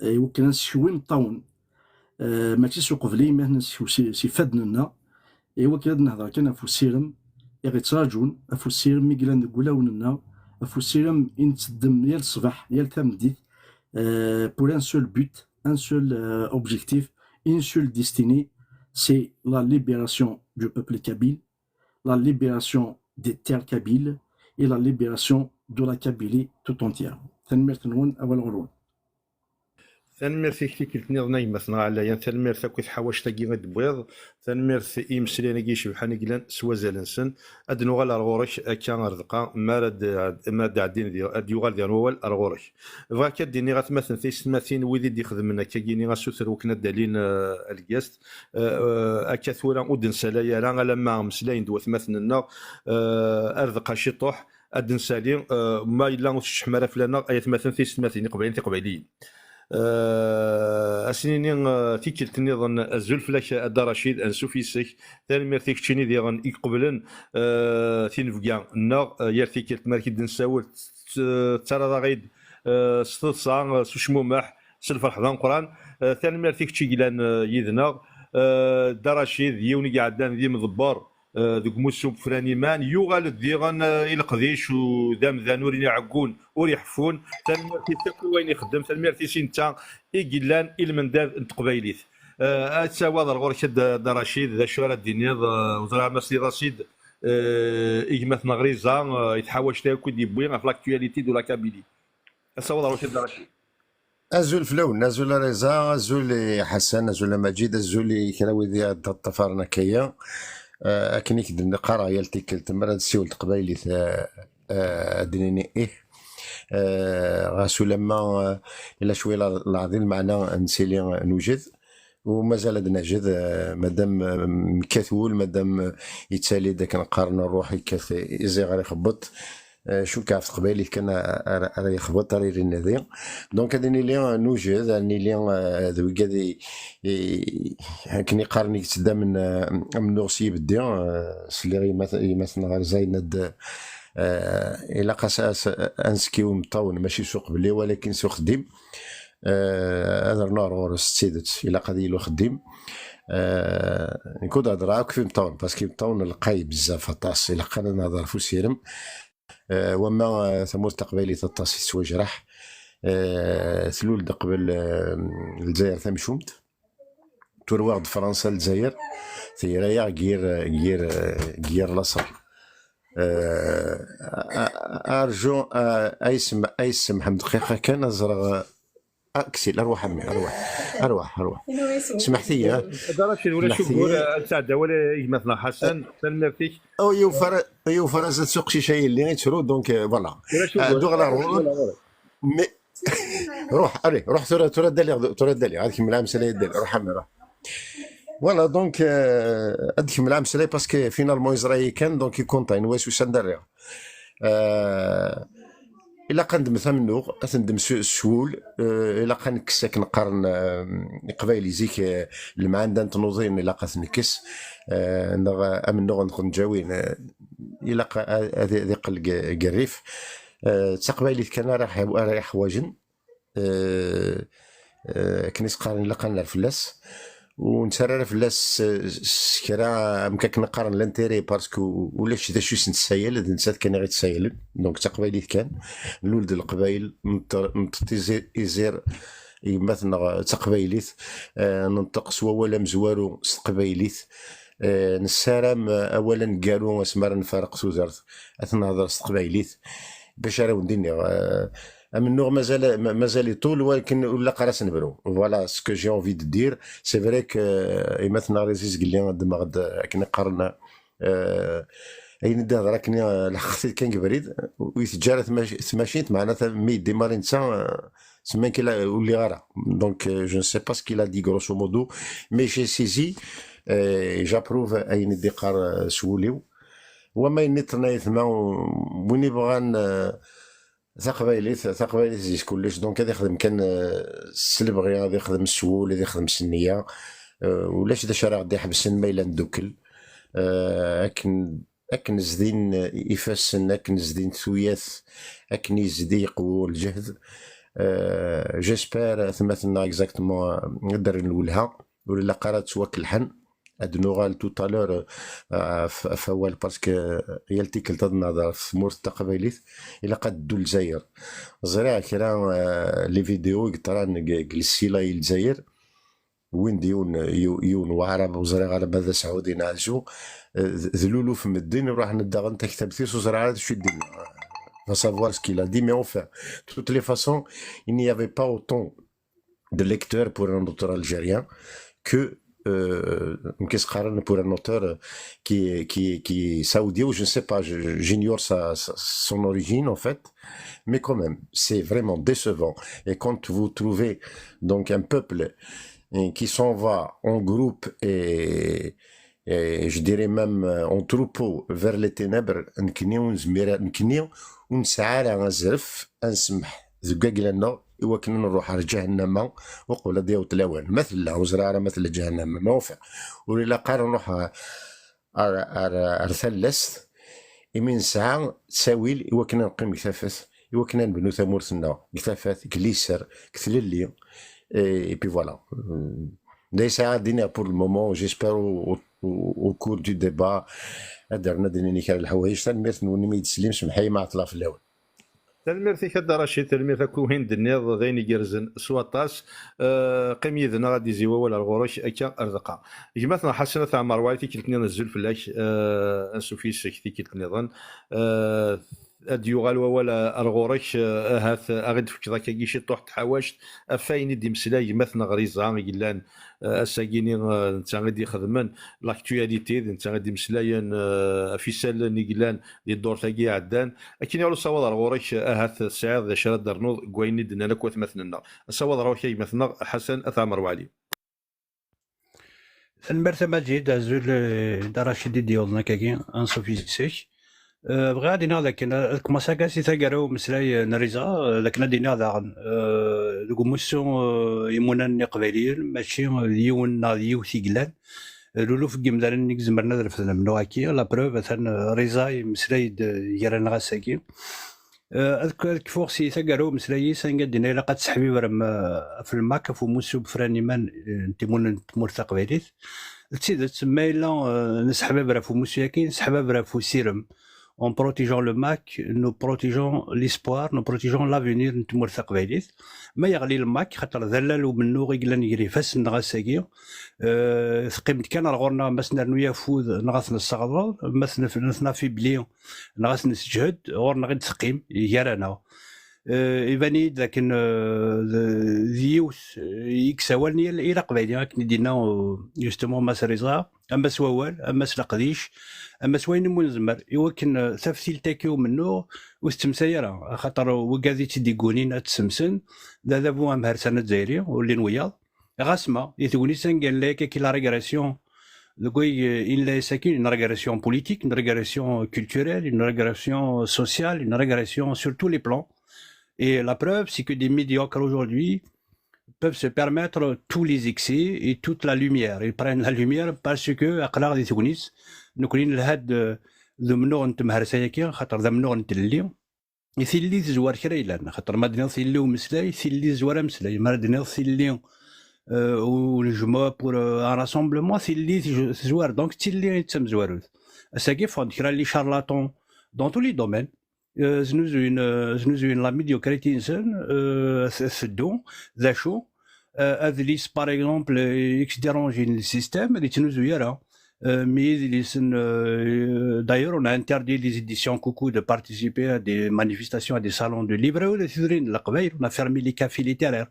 eh, i wakken ad nsekw imeṭṭawen. Eh, mačči s uqebli, mi ad nsekw si, s ifadden-nneɣ, i wakken ad nehder kan ɣef usirem i ɣ-ittraǧun, ɣef usirem i yellan deg wulawen-nneɣ, ɣef usirem i netteddem yal ṣṣbeḥ, yal tameddit, eh, pour un seul but, un seul, euh, objectif, une seule destinée, c'est la libération du peuple kabyle, la libération des terres kabyles et la libération de la Kabylie tout entière. Tanemmirt-nwen, awal ɣur-wen. Tanemmirt-ik tikkelt nniḍen a gma-tneɣ ɛlayen, tanemmirt akk i tḥawact-agi i d-tewwiḍ, tanemmirt i yimeslayen-agi icebḥen i yellan s wazal-nsen. Ad d-nuɣal ar ɣur-k akka ar dqa, mi ara d-, mi ara d-ɛeddin di-, ad d-yuɣal diɣen wawal ar ɣur-k. Bɣiɣ akka ad d-iniɣ atmaten tiyessetmatin, wid i d-ixedmen akkagini asuter wakken ad d-alin, eh, lgast, eh, eh, akka tura ur d-nsalay ara alamma mmeslayen-d watmaten-nneɣ, eh, ar dqa ciṭuḥ, ad d-nsali, eh, ma yella ur tecceḥem ara fell-aneɣ, ay atmaten tiyessetmatin iqbayliyen tiqbayliyin. Eh, ad s-nini, eh, tikkelt nniḍen, azul fell-ak a Dda Racid, ansuf yes-k, tanemmirt i keččini diɣen i iqeblen, eh, tinebga-nneɣ, eh, yal tikkelt mi ara k-id-nessawel, tt-, tettarraḍ-aɣ-id, eh, s teḍsa, eh, s ucmumeḥ, s lferḥ d ameqqran. Eh, tanemmirt i kečč i yellan, eh, yid-neɣ. Eh, Dda Racid, yiwen i iɛeddan d imḍebber, eh, deg umussu n Ufran Iman, yuɣal-d diɣen, eh, i leqdic u d amdan ur iɛeggun, ur iḥeffun. Tanemmirt-is akk i wayen ixeddem, tanemmirt-is i netta i yellan i lmendad n teqbaylit. Eh, ad tawaḍ ar ɣur-k a Dda, Dda Racid, d acu ara d-tiniḍ, eh, ur ẓriɣ ma tesliḍ-as-id, eh, i gma-tneɣ Riza, eh, i tḥawact akk i d-yewwi ɣef l'actualité de la Kabylie. Ad tawaḍ ar ɣur-k a Dda Racid. Azul fell-awen, azul a Riza, azul i Ḥasan, azul a Maǧid, azul i kra wid i aɣ-d-ṭṭafaren akkaya. Eh, akken i k-d-neqqareɣ yal tikkelt, mi ara nessiwel teqbaylit, eh, eh, ad d-nini ih. Eh, ɣas ulamma, eh, ila cwi la-, leɛḍil, meɛna nettili newjed. U mazal ad najed, eh, madam, eh, mekkat wul, madam, eh, yettali-d akken qqaren rruḥ yekkat iziɣer ixebbeṭ. Eh, cukkeɣ ɣef teqbaylit kan ara, ara yexbeṭ, ara yili nadi. Donc ad nili newjed, ad nili, eh, d wigad i, i, akken i qqaren i yetteddamen, eh, amennuɣ s yibeddi, eh, sliɣ yemma-, yemma-tneɣ Rza yenna-d, eh, ilaq as, as, ad nsekkiw imeṭṭawen, mačči s uqbel-iw, walakin s uxeddim. Eh, ad rnuɣ ar ɣur-s d tidet, ilaq ad yili uxeddim. Eh, nekk ur d-heddreɣ akk f imeṭṭawen, parce que imeṭṭawen lqay bezzaf aṭas, ilaq kan ad nehder f usirem. Eh, wamma, eh, tamurt taqbaylit aṭas i tettwajraḥ. Eh, tlul-d qbel, eh, Lezzayer tamcumt. Turweɣ-d Fransa, Lezzayer. Tira-yaɣ g yir, g yir, g yir laṣel. Eh, a-, a-, arju, a-, ay sem-, ay semḥem dqiqa kan, ad ẓreɣ, eh, أكسل، أرواح عمي، أرواح، أرواح. سمحتي، ها؟ Dda Racid, ulac ugur, ad tesɛeddi awal i gma-tneɣ Ḥasan, tanemmirt-ik. Ur yufa ara, ur yufa ara zdat s uqcic ay yelli yettru, donc, euh, voilà. Ulac ugur. Ddu ɣer ɣur-, mais, روح، allez، روح tura, tura ddaliɣ, tura ddaliɣ, ad kemmleɣ amsalay ddaliɣ, روح عمي، روح. Voilà, donc, euh, ad kemmleɣ amsalay parce que finalement yeẓra-yi kan, donc i konta, yenwa s usan d arriɣ. Euh, ilaq ad ndem tamennuɣ, ad tendem s, s wul, eh, ilaq ad nekkes akken qqaren, eh, Iqbayli zik, eh, lemɛanda n tnuḍin ilaq ad t-nekkes, eh, neɣ amennuɣ n tɣenǧawin, eh, ilaq a-, ad, ad iqqel g-, g rrif. Eh, d taqbaylit kan ara ḥi-, ara iḥwajen. Eh, eh, akken i s-qqaren ilaq ad nerr fell-as. Ur nettarra ara fell-as s, s kra, am akken qqaren, l'intérêt, parce que ulac d acu i s-nessayal, d nettat kan i ɣ-ittsayalen. Donc d taqbaylit kan, nlul-d Leqbayel, neṭṭ-, neṭṭeḍ izi-, izir yemma-tneɣ d taqbaylit, eh, nenṭeq s wawal amezwaru s teqbaylit, eh, nessaram, eh, awal aneggaru asmi ara nfaraq tudert, ad t-nehder s teqbaylit, bac ara wen-d-iniɣ, eh, amennuɣ mazal, ma-, mazal iṭul, walakin ur ilaq ara ad s-nebru. Voilà ce que j'ai envie de dire. C'est vrai que, eh, yemma-tneɣ Riza Izgelli ddmeɣ-d, eh, akken i qqaren, eh, ayen i d-ihder akken, eh, lḥeqq-it kan deg ubrid, ur iteǧǧa ara tmac-, tmacint, meɛna ta-, mi yeddi mari netta, eh, semman kila ur lliɣ ara. Donc, euh, je ne sais pas ce qu'il a dit grosso modo, mais j'ai saisi, euh, j'approuve ayen i d-iqqar, euh, s wul-iw. Wama yenniḍen ay atma, win ibɣan, euh, taqbaylit, taqbaylit zis kullec, donc ad ixdem kan, euh, s lebɣi, ad ixdem s wul, ad ixdem s nniya. Euh, ulac d acu ara ɣ-d-iḥebsen ma yella ndukkel. Euh, akken akken zdin ifassen, akken zdin tuyat, akken yezdi yeqwu lǧehd. Euh, j'espère, atmaten-nneɣ, exactement, euh, ad d-rren lwelha, ur ilaq ara ad ttwakelḥen. Ad nuɣal tout à l'heure, euh, ɣef, ɣef wawal, parce que, euh, yal tikkelt ad nehder ɣef tmurt taqbaylit, ilaq ad ddu Lezzayer. Ẓriɣ kra, euh, les vidéos i yeṭran deg, deg Lsila i Lezzayer, win d yiwen, yiw-, yiwen waɛrab, ur ẓriɣ ara ma d asaɛudi neɣ acu, eh, d, d luluf medden iruḥen ad d-aɣen taktabt-is, ur ẓriɣ ara d acu i d-yenna. Va savoir ce qu'il a dit, mais enfin, de toutes les façons, il n'y avait pas autant de lecteurs pour un auteur algérien que euh, qu'est-ce pour un auteur qui, qui, qui est saoudien, ou je ne sais pas, je- j'ignore sa, sa- son origine en fait, mais quand même, c'est vraiment décevant. Et quand vous trouvez donc un peuple euh, qui s'en va en groupe et, et je dirais même euh, en troupeau vers les ténèbres, نكني ونزمير نكني ونسعى على نزرف نسمح زقاق لنا، إوا كنا نروح على جهنم وقبل ديوت الأوان. مثل لا وزرع مثل جهنم ما وفق. وللا قال نروح على على على ثلث إمين ساعة تساويل إوا كنا نقيم كثافات، إوا كنا نبنو ثمورتنا كثافات كليسر كثللي. Et puis voilà. D'ailleurs, ça a donné pour le moment, j'espère au, au- au- au cours du débat, ad rna d-nini kra n lḥwayeǧ. Tanemmirt-nwen imi d-teslim, semḥ-iyi ma ɛeṭṭleɣ fell-awen. Tanemmirt-ik a Dda Racid, tanemmirt akk i wayen d-tenniḍ, d ayen igerrzen s waṭas. Eh, qqim yid-neɣ ad d-izi wawal ar ɣur-k akka ar deqqa. Gma-tneɣ Ḥasan At Ɛmer Waɛli, tikkelt-nniḍen azul fell-ak, eh, ansuf yes-k tikkelt-nniḍen. Eh, ad d-yuɣal wawal ar ɣur-k, eh, ahat, eh, a ɣ-id-tefkeḍ akkagi ciṭuḥ n tḥawact ɣef wayen i d-imeslay gma-tneɣ Riza i yellan, eh, ass-agi-ni, eh, netta i d-ixedmen l'actualité, d netta i d-imeslayen, eh, ɣef isallen i yellan di ddurt-agi iɛeddan. Akken i ɣer usawaḍ ar ɣur-k, eh, ahat tesɛiḍ d acu ara d-ternuḍ deg wayen i d-nnan akk watmaten-nneɣ. Asawaḍ ar ɣur-k a gma-tneɣ Ḥasan At Ɛmer Waɛli. Tanemmirt a Maǧid, azul, eh, Dda Racid i d-yewwḍen akkagi, ansuf yes-k. Eh, bɣiɣ ad iniɣ dakken, eh, ad kmaṣaɣ kan si taggara umeslay, eh, n Riza, eh, dakken ad iniɣ daɣen, eh, deg umussu, eh, imunan n Iqbayliyen, mačči, eh, d yiwen neɣ d yiwet i yellan. Eh, luluf n yimdanen i izemren ad refden amennuɣ-agi, la preuve, atan, eh, Riza yemmeslay-d, eh, gar-aneɣ ass-agi. Eh, ad k- ad kfuɣ si taggara umeslay-is, anga d-yenna ilaq ad tesseḥbibrem, eh, ɣef lmak, ɣef umussu n ufran iman, eh, n timun n tmurt taqbaylit. D tidet, ma yella, eh, nesseḥbaber ɣef umussu-agi, nesseḥbaber ɣef usirem. En protégeant le mac, nous protégeons l'espoir, nous protégeons l'avenir n tmurt taqbaylit. Ma yeɣli le mac, xaṭer d allal umennuɣ i yellan gar ifassen-nneɣ ass-agi, eh, teqqim-d kan ar ɣur-neɣ, ma s-nernu afud neɣ ad t-nessaɣeḍ, ma s-nef- nef-, nafibli neɣ ad s-nesseǧhed, ɣur-neɣ i d-teqqim, gar-aneɣ. Eh, iban-iyi-d dakken, eh, d d yiwet, eh, i yessawalen i i Leqbayli, akken i d-yenna, eh, justement Mass Riza, ama s wawal, ama s leqdic, ama s wayen umi nezmer, i wakken, eh, taftilt-agi umennuɣ ur tettemsay ara, axaṭer wigad i tt-id-iggunin ad tt-semsen, d adabu amhersan azzayri, ur llin wiyaḍ. Ɣas ma, i tegnit anga nella akka la régression, deg way, eh, i nella ass-agi, une régression politique, une régression culturelle, une régression sociale, une régression sur tous les plans. Et la preuve, c'est que des médiocres aujourd'hui peuvent se permettre tous les excès et toute la lumière. Ils prennent la lumière parce que aql-aɣ di tegnit, nekkni nelha-d, eh, d umennuɣ n temhersa-agi, xaṭer d amennuɣ n tlelli. Tilelli tezwar kra yellan, xaṭer ma d-nniɣ tilelli umeslay, tilelli tezwar ameslay. Ma d-nniɣ tilelli, euh, unejmuɛ pour, euh, un rassemblement, tilelli tez- tezwar. Donc, d tilelli i d tamezwarut. Ass-agi, ffɣen-d kra n les charlatans dans tous les domaines. Euh, znuzuyen, euh, znuzuyen la médiocrité-nsen, euh, t- teddu, d acu, euh, adlis, par exemple, euh, i k-dérange le système, ad yettnuzu ara. Euh, mi idlisen, euh, d'ailleurs, on a interdit les éditions Coucou de participer à des manifestations, à des salons de livres. Ula d tudrin n Leqbayel, on a fermé les cafés littéraires.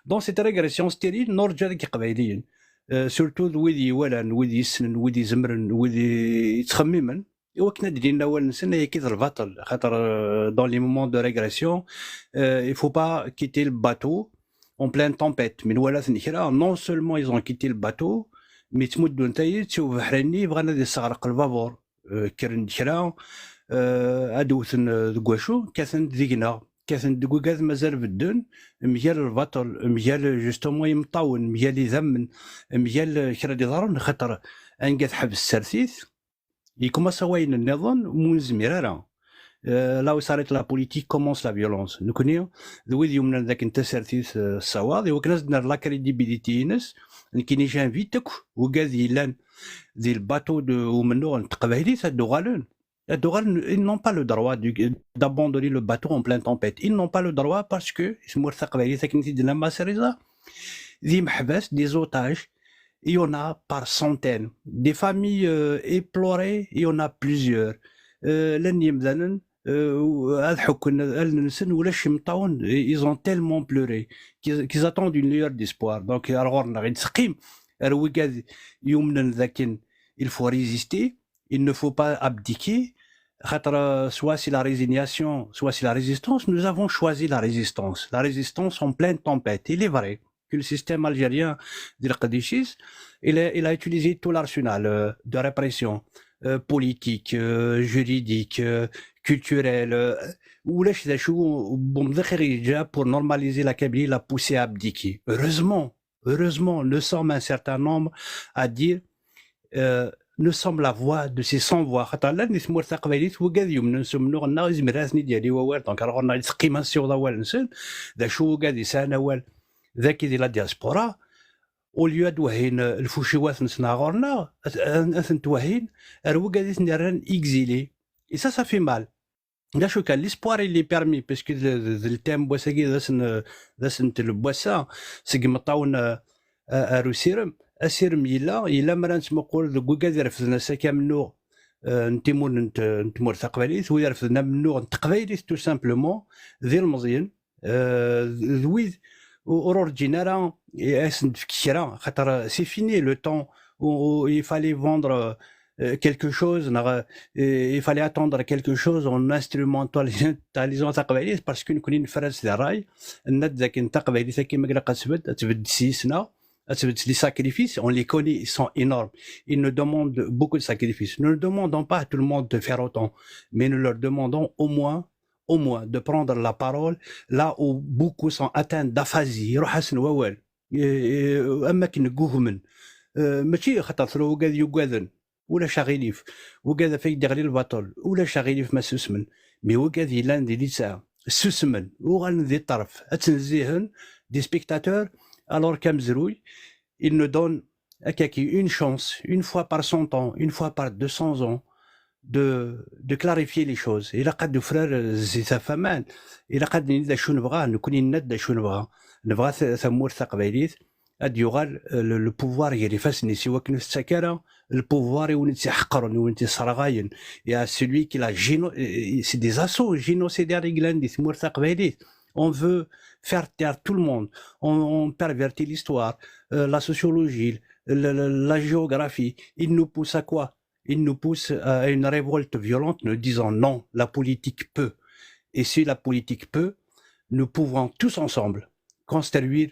Donc, c'est une régression stérile, nurǧa deg Iqbayliyen. Euh, surtout d wid iwalan, wid yessnen, wid izemren, wid i- yettxemmimen. I wakken ad d-inin awal-nsen, ayagi d lbaṭel. Xaṭer, euh, dans les moments de régression, euh, il faut pas quitter le bateau en pleine tempête. Mi nwala-ten kra, non seulement ils ont quitté le bateau, mais ttmuddun tayet i ubeḥri-nni, bɣan ad yesseɣreq lbabur. Euh, kkren-d kra, euh, ad wten, euh, deg wacu, kkaten-d deg-neɣ. Kkaten-d deg wigad mazal bedden, mgal lbaṭel, mgal justement imeṭṭawen, mgal idammen, mgal, euh, kra d-iḍerrun, xaṭer anga tḥebbes tsertit, yekmaṣ wayen nniḍen, mu nezmir ara. Euh, là où s'arrête la politique, commence la violence. Nekkni, d wid yumnen d akken tasertit, euh, tessawaḍ, i wakken ad s-nerr la crédibilité-ines, nekkini j'invite akk wigad yellan di le bateau de umennuɣ n teqbaylit ad d-uɣalen. Ad d-uɣalen, ils n'ont pas le droit du- d'abandonner le bateau en pleine tempête. Ils n'ont pas le droit parce que tmurt taqbaylit, akken i t-id-yenna Mass Riza, d imeḥbas, des otages, il y en a par centaines. Des familles, euh, éplorées, il y en a plusieurs. Euh, llan yemdanen, euh, ad ḥukken allen-nsen, ulac imeṭṭawen, ils ont tellement pleuré qu'ils qu'ils attendent une lueur d'espoir. Donc, ar ɣur-neɣ i d-teqqim, ar wigad yumnen dakken il faut résister, il ne faut pas abdiquer, xaṭer, euh, soit c'est la résignation, soit c'est la résistance. Nous avons choisi la résistance. La résistance en pleine tempête. Il est vrai que le système algérien, di leqdic-is, il a, il a utilisé tout l'arsenal, euh, de répression, euh, politique, euh, juridique, euh, culturelle, euh, ulac d acu n umḍiq i ɣ-yeǧǧa pour normaliser la Kabylie, la pousser à abdiquer. Heureusement, heureusement, nous sommes un certain nombre à dire, euh, nous sommes la voix de ces sans voix. Xaṭer llan di tmurt taqbaylit wigad yumnen s umennuɣ-nneɣ, izmer ad ten-id-yali wawal. Donc, ar ɣur-neɣ i d-teqqim ad nessiweḍ awal-nsen. D acu wigad yesɛan awal dagi di la diaspora, au lieu ad wehhin, euh, lfuciwat-nsen ar ɣur-neɣ, ad, ad, ad ten-twehhin ar wigad i ten-irran exilés. Et ça, ça fait mal. D acu kan, l'espoir, il est permis, parce que d, d, d le thème n wass-agi, d ass n, d asentel n wass-a, seg imeṭṭawen, euh, a-, ar usirem. Asirem yella, yella mi ara nettmuqul deg wigad irefden ass-agi amennuɣ, euh, n timur-, n t-, n tmurt taqbaylit, wid irefden amennuɣ n teqbaylit, tout simplement, d ilmeẓyen, euh, d, d wid ur, ur rǧin ara, eh, ad asen-d-fk kra, xaṭer, euh, c'est fini le temps où, où il fallait vendre, euh, quelque chose, neɣ, euh, il fallait attendre quelque chose en instrumentalisant taqbaylit, parce que nekkni nefra-tt di ṛṛay, nenna-d dakken taqbaylit akken ma ilaq ad tbedd, ad tbedd s yisna, ad tbedd s les sacrifices, on les connaît, ils sont énormes. Ils nous demandent beaucoup de sacrifices. Nous ne demandons pas à tout le monde de faire autant, mais nous leur demandons au moins, au moins de prendre la parole là où beaucoup sont atteints d'aphasie. Iruḥ-asen wawal. Eh, eh, am akken ggugmen. Eh, mačči xaṭer tura wigad yugaden, ulac aɣilif. Wigad af ak d-iɣli lbaṭel, ulac aɣilif ma susmen. Mais wigad yellan di litteɛ, susmen, uɣalen di ṭṭerf, ad ttnezzihen des spectateurs, alors qu'amezruy, il nous donne, akkaki, une chance, une fois par cent ans, une fois par deux cents ans, de, de clarifier les choses. Ilaq ad d-ufrar, euh, zzit ɣef waman. Ilaq ad d-nini d acu nebɣa, nekkni nenna-d d acu nebɣa. Nebɣa ta-, tamurt taqbaylit, ad d-yuɣal, euh, le, le pouvoir gar ifassen-is, i wakken ur tettak ara le pouvoir i win i tt-iḥeqren, i win i tt-isserɣayen. Et à celui qui la géno-, euh, c'est des assauts génocidaires i yellan di tmurt taqbaylit. On veut faire taire tout le monde. On, on pervertit l'histoire, euh, la sociologie, la, la, la géographie. Il nous pousse à quoi ? Il nous pousse à une révolte violente. Nous disons non, la politique peut. Et si la politique peut, nous pouvons tous ensemble construire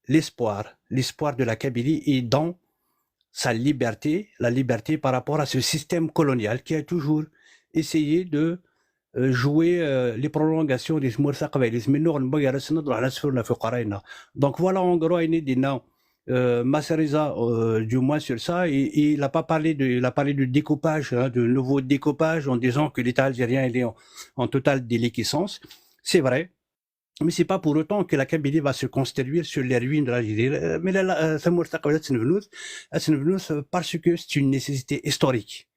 l'espoir, l'espoir de la Kabylie et dans sa liberté, la liberté par rapport à ce système colonial qui a toujours essayé de, euh, jouer, euh, les prolongations di tmurt taqbaylit. Mais nous, on va y aller, sinon, on va se faire la fuqara. Donc voilà, en gros, ayen i d-yenna, euh, Mass Reza, euh, du moins sur ça, il, il a pas parlé de, il a parlé de découpage, hein, de nouveau découpage, en disant que l'État algérien, il est en, en totale déliquescence. C'est vrai. Mais c'est pas pour autant que la Kabylie va se construire sur les ruines de l'Algérie. Euh, mais là, là, euh, tamurt taqbaylit ad tt-nebnu, ad tt-nebnu, euh, parce que c'est une nécessité historique.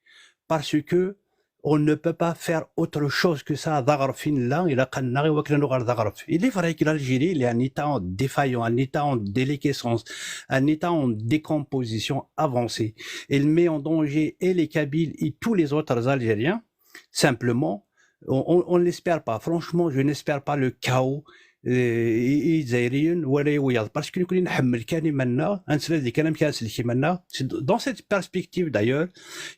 Parce que on ne peut pas faire autre chose que ça. D aɣref i nella, ilaq ad naɣ i wakken ad nuɣal d aɣref. Il est vrai que l'Algérie, il est un État défaillant, un État en déliquescence, un État en décomposition avancée. Il met en danger et les Kabyles et tous les autres Algériens, simplement. On, on, on ne l'espère pas. Franchement, je n'espère pas le chaos, euh, i, i Izzayriyen wala i wiyaḍ. Parce que nekkni nḥemmel kan iman-nneɣ, ad nesled kan amek ara nsellek iman-nneɣ. C'est dans cette perspective d'ailleurs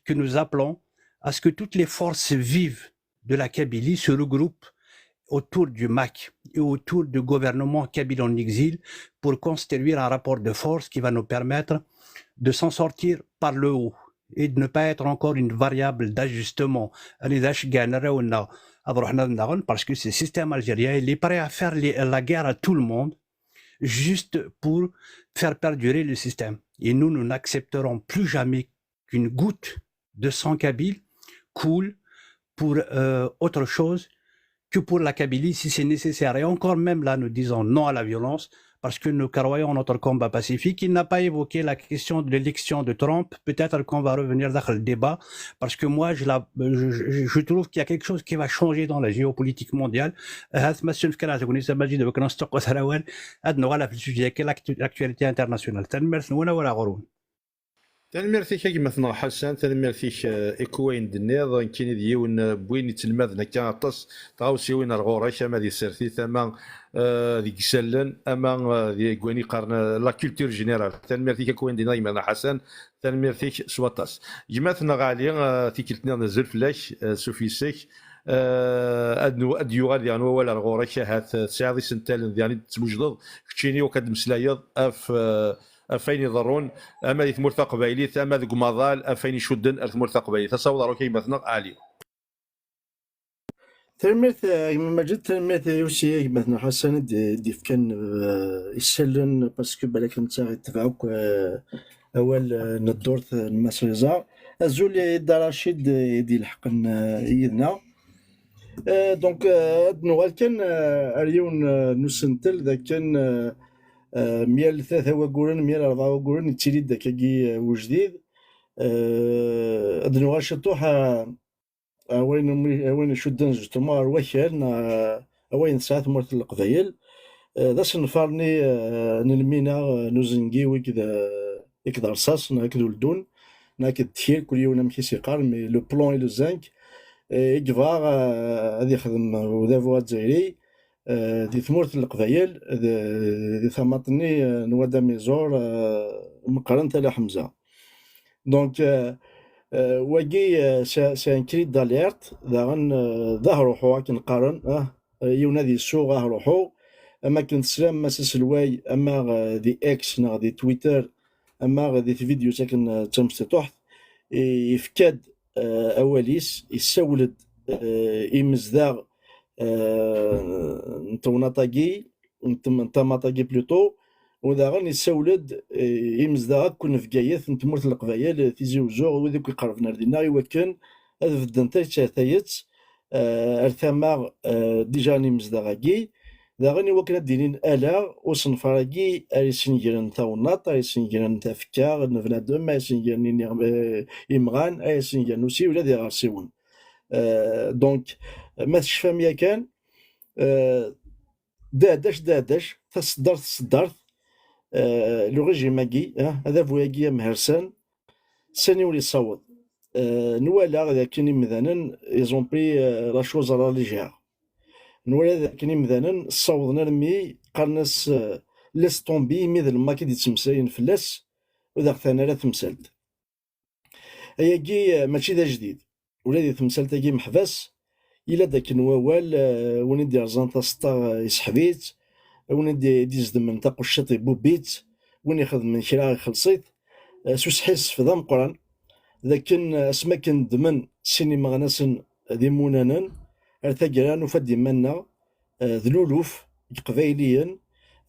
que nous appelons à ce que toutes les forces vives de la Kabylie se regroupent autour du MAK et autour du gouvernement kabyle en exil pour construire un rapport de force qui va nous permettre de s'en sortir par le haut et de ne pas être encore une variable d'ajustement. Anida ceggɛen arraw-nneɣ ad ruḥen ad nnaɣen, parce que ce système algérien, il est prêt à faire les, la guerre à tout le monde juste pour faire perdurer le système. Et nous, nous n'accepterons plus jamais qu'une goutte de sang kabyle coule pour, euh, autre chose que pour la Kabylie, si c'est nécessaire. Et encore même là, nous disons non à la violence, parce que nous croyons en notre combat pacifique. Il n'a pas évoqué la question de l'élection de Trump. Peut-être qu'on va revenir dans le débat, parce que moi, je, la, je, je, je trouve qu'il y a quelque chose qui va changer dans la géopolitique mondiale. هات ما سنفكر على تكوني سما جيد وكنا نستقوى ثروان. هاد نغالا في السوجي كي l'actu-, l'actualité internationale. تنميرت نونا ولا غرون. Tanemmirt-ik a gma-tneɣ Ḥasan, tanemmirt-ik, eh, i wayen d-tenniḍ. Nekkini d yiwen, eh, n win yettelmaden akka aṭas tɣawsiwin ar ɣur-k, ama di tsertit, ama, eh, deg isallen, ama, eh, deg wayen yeqqaren, eh, la culture générale. Tanemmirt-ik akk wayen d-yenna gma-tneɣ Ḥasan, tanemmirt-ik s waṭas. Gma-tneɣ Ɛli, eh, tikkelt-nniḍen azul fell-ak, eh, s ufis-ik. Eh, ad nu-, ad d-yuɣal diɣen wawal ar ɣur-k, ahat, eh, tesɛiḍ isental diɣen i d-tettwejdeḍ, keččini, wakk ad d-meslayeḍ af, eh, af ayen iḍerrun, ama di tmurt taqbaylit, ama deg umaḍal, af ayen icudden ar tmurt taqbaylit. Asawaḍ ɣer-k a gma-tneɣ Ɛli. Tanemmirt, eh, a gma Maǧid, tanemmirt i usi a gma-tneɣ Ḥasan i d-, i d-yefkan, eh, isallen, parce que balak netta itbeɛ akk, eh, awal, eh, n ddurt, eh, n Mass Riza. Azul i Dda Racid, eh, i d-ilḥeqen, eh, yid-neɣ. Eh, donc, eh, ad nuɣal kan, eh, ar yiwen, eh, n usentel d akken, eh, eh, myal tlata waguren, myal rebɛa waguren, yettili-d akkagi, eh, wejdid. Eh, ad nuɣal ciṭuḥ, eh, a wayen umi, a wayen icudden justement ar wakal, neɣ, eh, a wayen tesɛa tmurt n Leqbayel. Eh, d asenfar-nni, eh, n lmina, eh, n uzengiw i d, eh, i d rṣas, neɣ akked uldun, neɣ akked ddkir, kul yiwen amek i s-yeqqar, mais le plomb et le zinc, eh, i yebɣa, eh, ad yexdem udabu azzayri, eh, di tmurt n Leqbayel, d, di tamaṭ-nni, eh, n Wad Amiẓur, eh, Meqqran Tala Ḥemza. Donc, euh, euh, wagi, euh, c'est, c'est un cri d'alerte, daɣen, euh, d ahruḥu akken qqaren, ah, euh, yiwen ad yessuɣ ahruḥu, am akken teslam Mass Aselway, ama, euh, di X neɣ di Twitter, ama di tvidyut akken, euh, d tamectiṭuḥt, i-, yefka-d, euh, awal-is, yessawel-d, euh, imezdaɣ, euh, n tewnaṭ-agi, n tem-, n tamaṭ-agi plutôt, u daɣen yessawel-d, eh, imezdaɣ akk n Bgayet, n tmurt n Leqbayel, eh, Tizi Uzzu, wid akk iqerben ar dinna, i wakken ad bedden tayet ar tayet, eh, ar tama, eh, déjà n imezdaɣ-agi, daɣen i wakken ad d-inin ala usenfar-agi ara yesnegren tawennaṭ, ara yesnegren tafekka n bnadem, ara yesnegren iniɣ-, eh, imɣan, ara yesnegren usi ula d iɣersiwen. Eh, donc, ma tecfam yakan, eh, d aɛdac, d aɛdac, taseddart, taseddart, eh, le régime-agi, eh, adabu-agi amhersan, sani ur yessaweḍ. Eh, nwala dakken imdanen, ils ont pris, eh, la chose à la légère. Nwala dakken imdanen ssawḍen armi qqaren-as, eh, laisse tomber, imi d lmak i d-yettmeslayen fell-as, ur d aɣ-terni ara temsalt. Ayagi, eh, mačči d ajdid. Ula di temsalt-agi meḥbas, yella-d akken wawal, eh, win i d-yerẓan taseṭṭa, eh, yesḥeb-itt, win i d-, i d-izdmen taqucciṭ ibubb-itt, win ixedmen kra ixelleṣ-it, eh, s usḥissef d ameqqran, d akken, eh, asmi akken ddmen sin imeɣnasen d imunanen, ar taggara nufa-d iman-nneɣ, eh, d luluf n Iqbayliyen,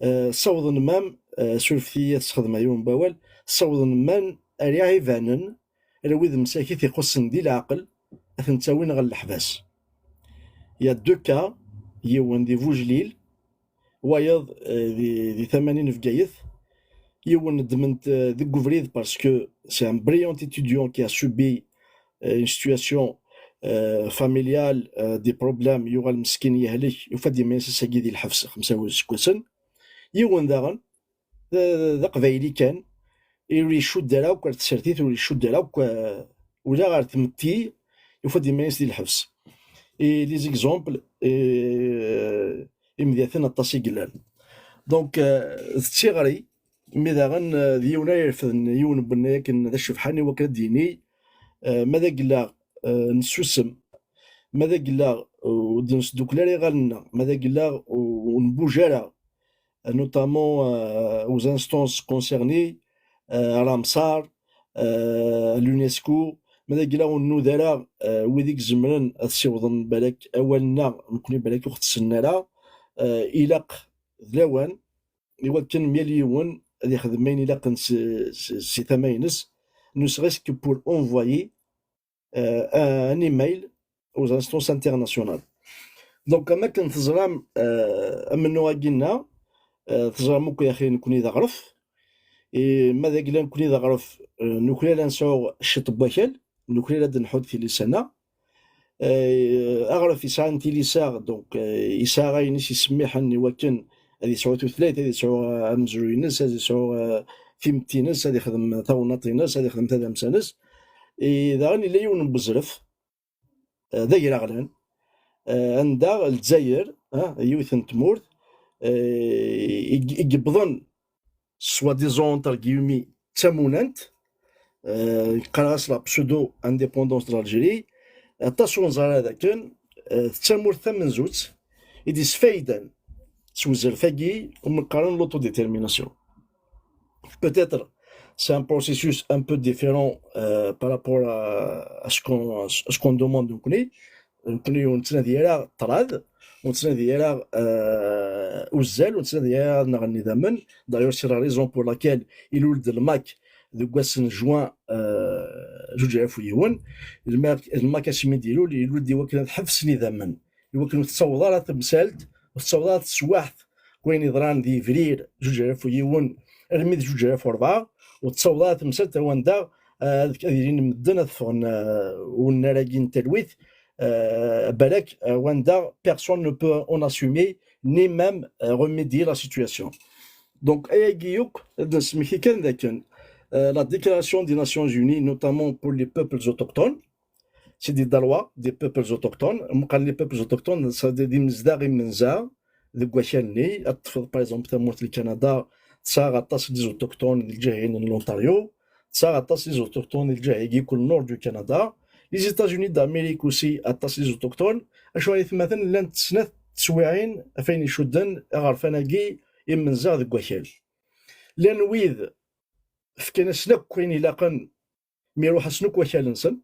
eh, ssawḍen mam, eh, surfet-iyi ad sxedmeɣ yiwen n wawal, ssawḍen mam ar iɛibanen, ala wid msakit ixuṣṣen di leɛqel, ad ten-ttawin ɣer leḥbas. Il y a deux cas, yiwen di Bujlil, wayeḍ, eh, di, di tama-nni n Bgayet, yiwen ddmen-t, eh, deg ubrid parce que c'est un brillant étudiant qui a subi, eh, une situation, eh, familiale, eh, des problèmes, yuɣal meskin yehlek, yufa-d iman-is ass-agi di lḥebs xemsa iseggasen. Yiwen daɣen, d, d aqbayli kan, ur icudd ara akk ar tsertit, ur icudd ara akk, eh, ula ɣer tmetti, yufa-d iman-is di lḥebs. Et les exemples, eh, imedyaten aṭas i yellan. Donc, eh, d tiɣri, mi daɣen, eh, d yiwen ara irefden yiwen n wennay akken d acebḥan i wakken ad d-yini, eh, ma d agella, eh, nessusem, ma d agella, eh, ur d-nesdukkel ara iɣallen-nneɣ, ma d agella, eh, ur nbuj ara, eh, notamment, eh, aux instances concernées, eh, à Ramsar, eh, à l'UNESCO, ma d agella ur nnuda ara, eh, wid i izemren ad siwḍen balak awal-nneɣ, nekkni balak ur ɣ-tessnen ara, eh, ilaq d lawan, i wakken myal yiwen ad ixdem ayen ilaqen si, si, si tama-ines, ne serait-ce que pour envoyer, euh, un, un email aux instances internationales. Donc, am akken teẓram, euh, amennuɣ-agi-nneɣ, euh, teẓram akk yaxi nekkni d aɣref, et ma d agla nekkni d aɣref, euh, nuklal ad nesɛu ciṭ n wakal, nuklal ad d-nḥudd tilisa-nneɣ, Eh, aɣref yesɛan tilisa, donc, eh, yesɛa ayen i s-isemmiḥen i wakken Ad yesɛu tutlayt, ad yesɛu, eh, amezruy-ines, ad yesɛu, eh, timetti-ines, ad yexdem tawennaṭ-ines, ad yexdem tadamsa-ines. I daɣen yella yiwen n wezref, eh, d agraɣlan, eh, anda Lezzayer, eh, yiwet n tmurt, eh, i, i yewwḍen soi-disant, entre guillemets, d tamunant, eh, qqareɣ-as la pseudo-indépendance de l'Algérie, aṭas ur neẓri ara dakken, eh, d tamurt tamenzut i d-isfayden s wezref-agi umi qqaren l'autodétermination. Peut-être, c'est un processus un peu différent, euh, par rapport à, à ce qu'on, à ce qu'on demande de nous. Nekkni ur nettnadi ara ṭṭrad, ur nettnadi ara, euh, uzzal, ur nettnadi ara ad nɣen idammen. D'ailleurs, c'est la raison pour laquelle ilul-d lmak deg wass n juin, euh, zuǧ alaf u yiwen. Lmak, lmak asmi d-ilul, ilul-d i wakken ad ḥebsen idammen, i wakken ur tettaweḍ ara temsalt, ur tettaweḍ ara teswaḥt n wayen yeḍran di yebrir zuǧ alaf u yiwen armi d zuǧ alaf u rebɛa, ur tettaweḍ ara temsalt a wanda, ah, ad, ad ilin medden ad ffɣen, ah, unnar-agi n talwit, ah, balak, ah, wanda personne ne peut en assumer, ni même, ah, remédier la situation. Donc, ayagi yakk, ad nesmekti kan dakken, ah, la Déclaration des Nations Unies, notamment pour les peuples autochtones, c'est des Dalois, des peuples autochtones. Meqqar les peuples autochtones, c'est-à-dire d imezdaɣ imenza deg wakal-nni. Ad teṭṭfeḍ, par exemple, tamurt n Kanada, tesɛa aṭas n les autochtones di lǧiha-agi n l'Ontario, tesɛa aṭas n les autochtones di lǧiha-agi yakk n nord du Canada. Les États-Unis d'Amérique aussi, aṭas n les autochtones. Acu ay atmaten, llant snat teswiɛin ɣef wayen icudden aɣerfan-agi imenza deg wakal. Llan wid fkan-asen akk wayen ilaqen, mi iruḥ-asen akk wakal-nsen.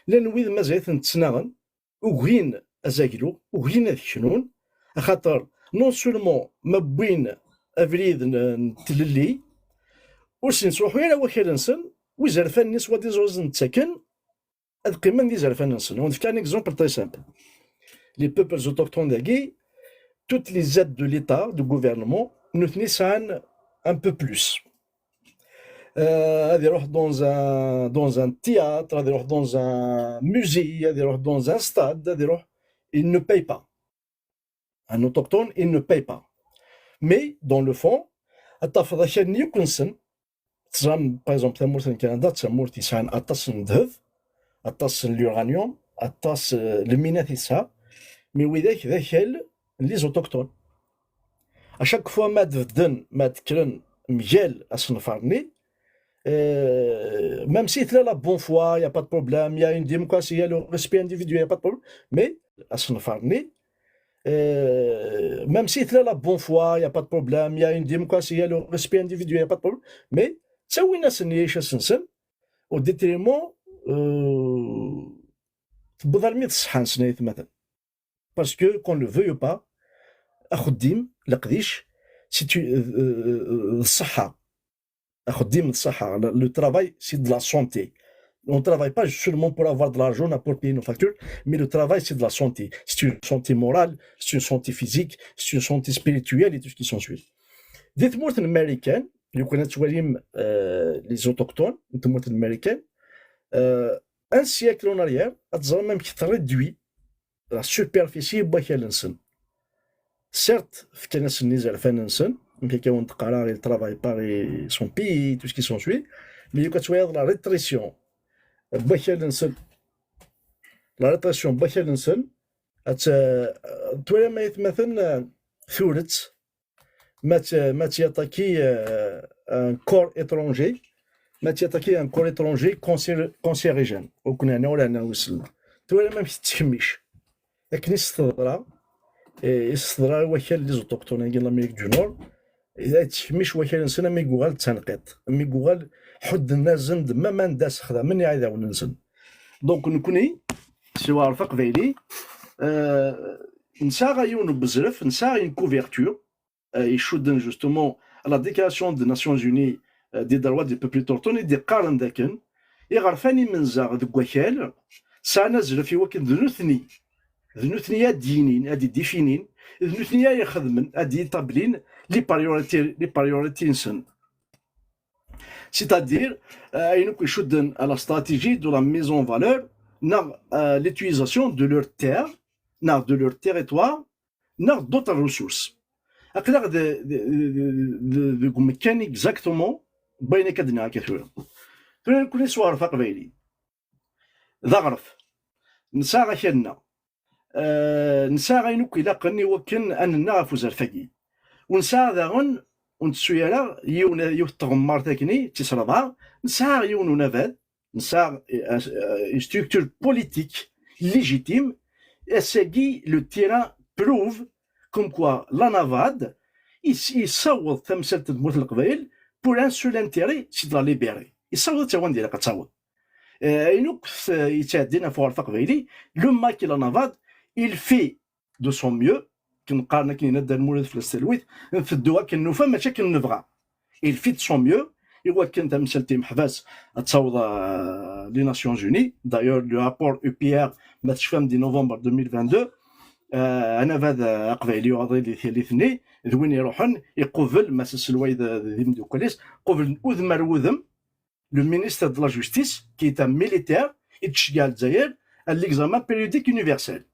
Llan wid mazal-iten ttnaɣen, ugin azaglu, ugin ad knun, axaṭer non seulement ma wwin abrid n, n tlelli, ur sen-yettruḥu ara wakal-nsen, wizerfan-nni soi-disant i sen-ttaken, ad qqimen d izerfan-nsen. On fait un exemple très simple. Les peuples autochtones dagi, toutes les aides de l'État, du gouvernement, nutni sɛan un peu plus. Euh, ad iruḥ dans un, dans un théâtre, ad iruḥ dans un musée, ad iruḥ dans un stade, ad iruḥ, il ne paye pas. Un autochtone, il ne paye pas. Mais, dans le fond, ad tafeḍ akal-nni yakk-nsen, teẓram, par exemple, tamurt n Kanada d tamurt yesɛan aṭas n ddheb, aṭas n l'uranium, aṭas, euh, lminat i tesɛa, mais widak d akal n les autochtones. À chaque fois ma d-bedden, ma d-kkren mgal asenfar-nni, euh, même si tella la bonne foi, il y a pas de problème, il y a une démocratie, il y a le respect individuel, il y a pas de problème, mais asenfar-nni, euh, même si tella la bonne foi, il y a pas de problème, il y a une démocratie, il y a le respect individuel, il y a pas de problème, mais ttawin-asen lɛica-nsen au détriment, euh, tewweḍ armi d ṣṣeḥḥa-nsen ay atmaten. Parce que, qu'on le veuille ou pas, axeddim, leqdic, c'est une, euh, euh, euh, ṣṣeḥḥa. Axeddim d ṣṣeḥḥa. Le, le travail, c'est de la santé. On ne travaille pas seulement pour avoir de l'argent, on a pour payer nos factures, mais le travail, c'est de la santé. C'est une santé morale, c'est une santé physique, c'est une santé spirituelle et tout ce qui s'ensuit. Di tmurt n Marikan, lukan ad twalim, euh, les autochtones n tmurt n Marikan, euh, un siècle en arrière, ad teẓrem amek tréduit la superficie n wakal-nsen. Certes, fkan-asen izerfan-nsen, amek akka wen-d-qqareɣ, ils travaillent pas, ils sont payés, tout ce qui s'ensuit, mais lukan ad twaliḍ la rétrécision n wakal-nsen, la rétrécision n wakal-nsen, ad t-, twalam ay atmaten, euh, turet, ma tt-, ma tt-yaṭaki, euh, un corps étranger, ma tt-yaṭaki un corps étranger cancér-, cancérigène, ur ken-ɛniɣ ur ɛniɣ wissen. Twalam amek tettkemmic. Akken i s-teḍra, eh, i s-teḍra i wakal n les autochtones-agi n l'Amérique du Nord, eh, tettkemmic wakal-nsen, ami yuɣal d tanqiṭ, ami yuɣal ḥudden-asen-d, ma manda sexdamen iɛidawen-nsen. Donc, nekkni, si Waɛref Aqbayli, euh, nesɛa yiwen n wezref, nesɛa une couverture, euh, icudden justement à la Déclaration des Nations Unies, euh, des droits des peuples autochtones, i d-iqqaren dakken iɣerfan imenza deg wakal sɛan azref i wakken d nutni, d nutni ad d-yinin, ad d-idifinin, d nutni ay ixedmen, ad d-iṭablin les priorités, les priorités-nsen. C'est-à-dire, euh, ayen akk icudden à la stratégie de la mise en valeur, neɣ, euh, l'utilisation de leur terre, neɣ de leur territoire, neɣ d'autres ressources. Aql-aɣ de, de, de, de, deg umekkan exactement n wayen akka d-nniɣ akka tura. Tura nekkni s uɣref aqbayli d aɣref, nesɛa akal-nneɣ, eh, nesɛa ayen akk ilaqen i wakken ad nennaɣ ɣef uzerf-agi. Ur nesɛa daɣen, ur ntettu ara yiwen, yiwet tɣemmart akkenni d tis rebɛa, nesɛa yiwen unabad, nesɛa, eh, eh, une structure politique légitime. Ass-agi, le terrain prouve comme quoi l'ANAVAD is-, yessaweḍ tamsalt n tmurt n Leqbayel pour un seul intérêt, c'est de la libérer. Yessaweḍ-itt ɣer wanda ilaq ad taweḍ. Eh, ayen akk t-, yettɛeddin ɣef uɣref aqbayli, le MAK et l'ANAVAD, il fait de son mieux, akken qqaren akken yenna Dda Lmulud fell-as talwit, nteddu akken nufa, mačči akken nebɣa. Il fait de son mieux, i wakken tamsalt imeḥbas ad taweḍ, euh, les Nations Unies. D'ailleurs, le rapport U P R, ma tecfam, di novembre deux mille vingt-deux, euh, anabad, euh, aqbayli uɛḍil di tallit-nni, d win iruḥen, iqubel, ma s-, selway d, d, d imdukal-is, qublen udem ar wudem, le ministre de la Justice, qui est un militaire, yettceggiɛ Lezzayer à l'examen périodique universel.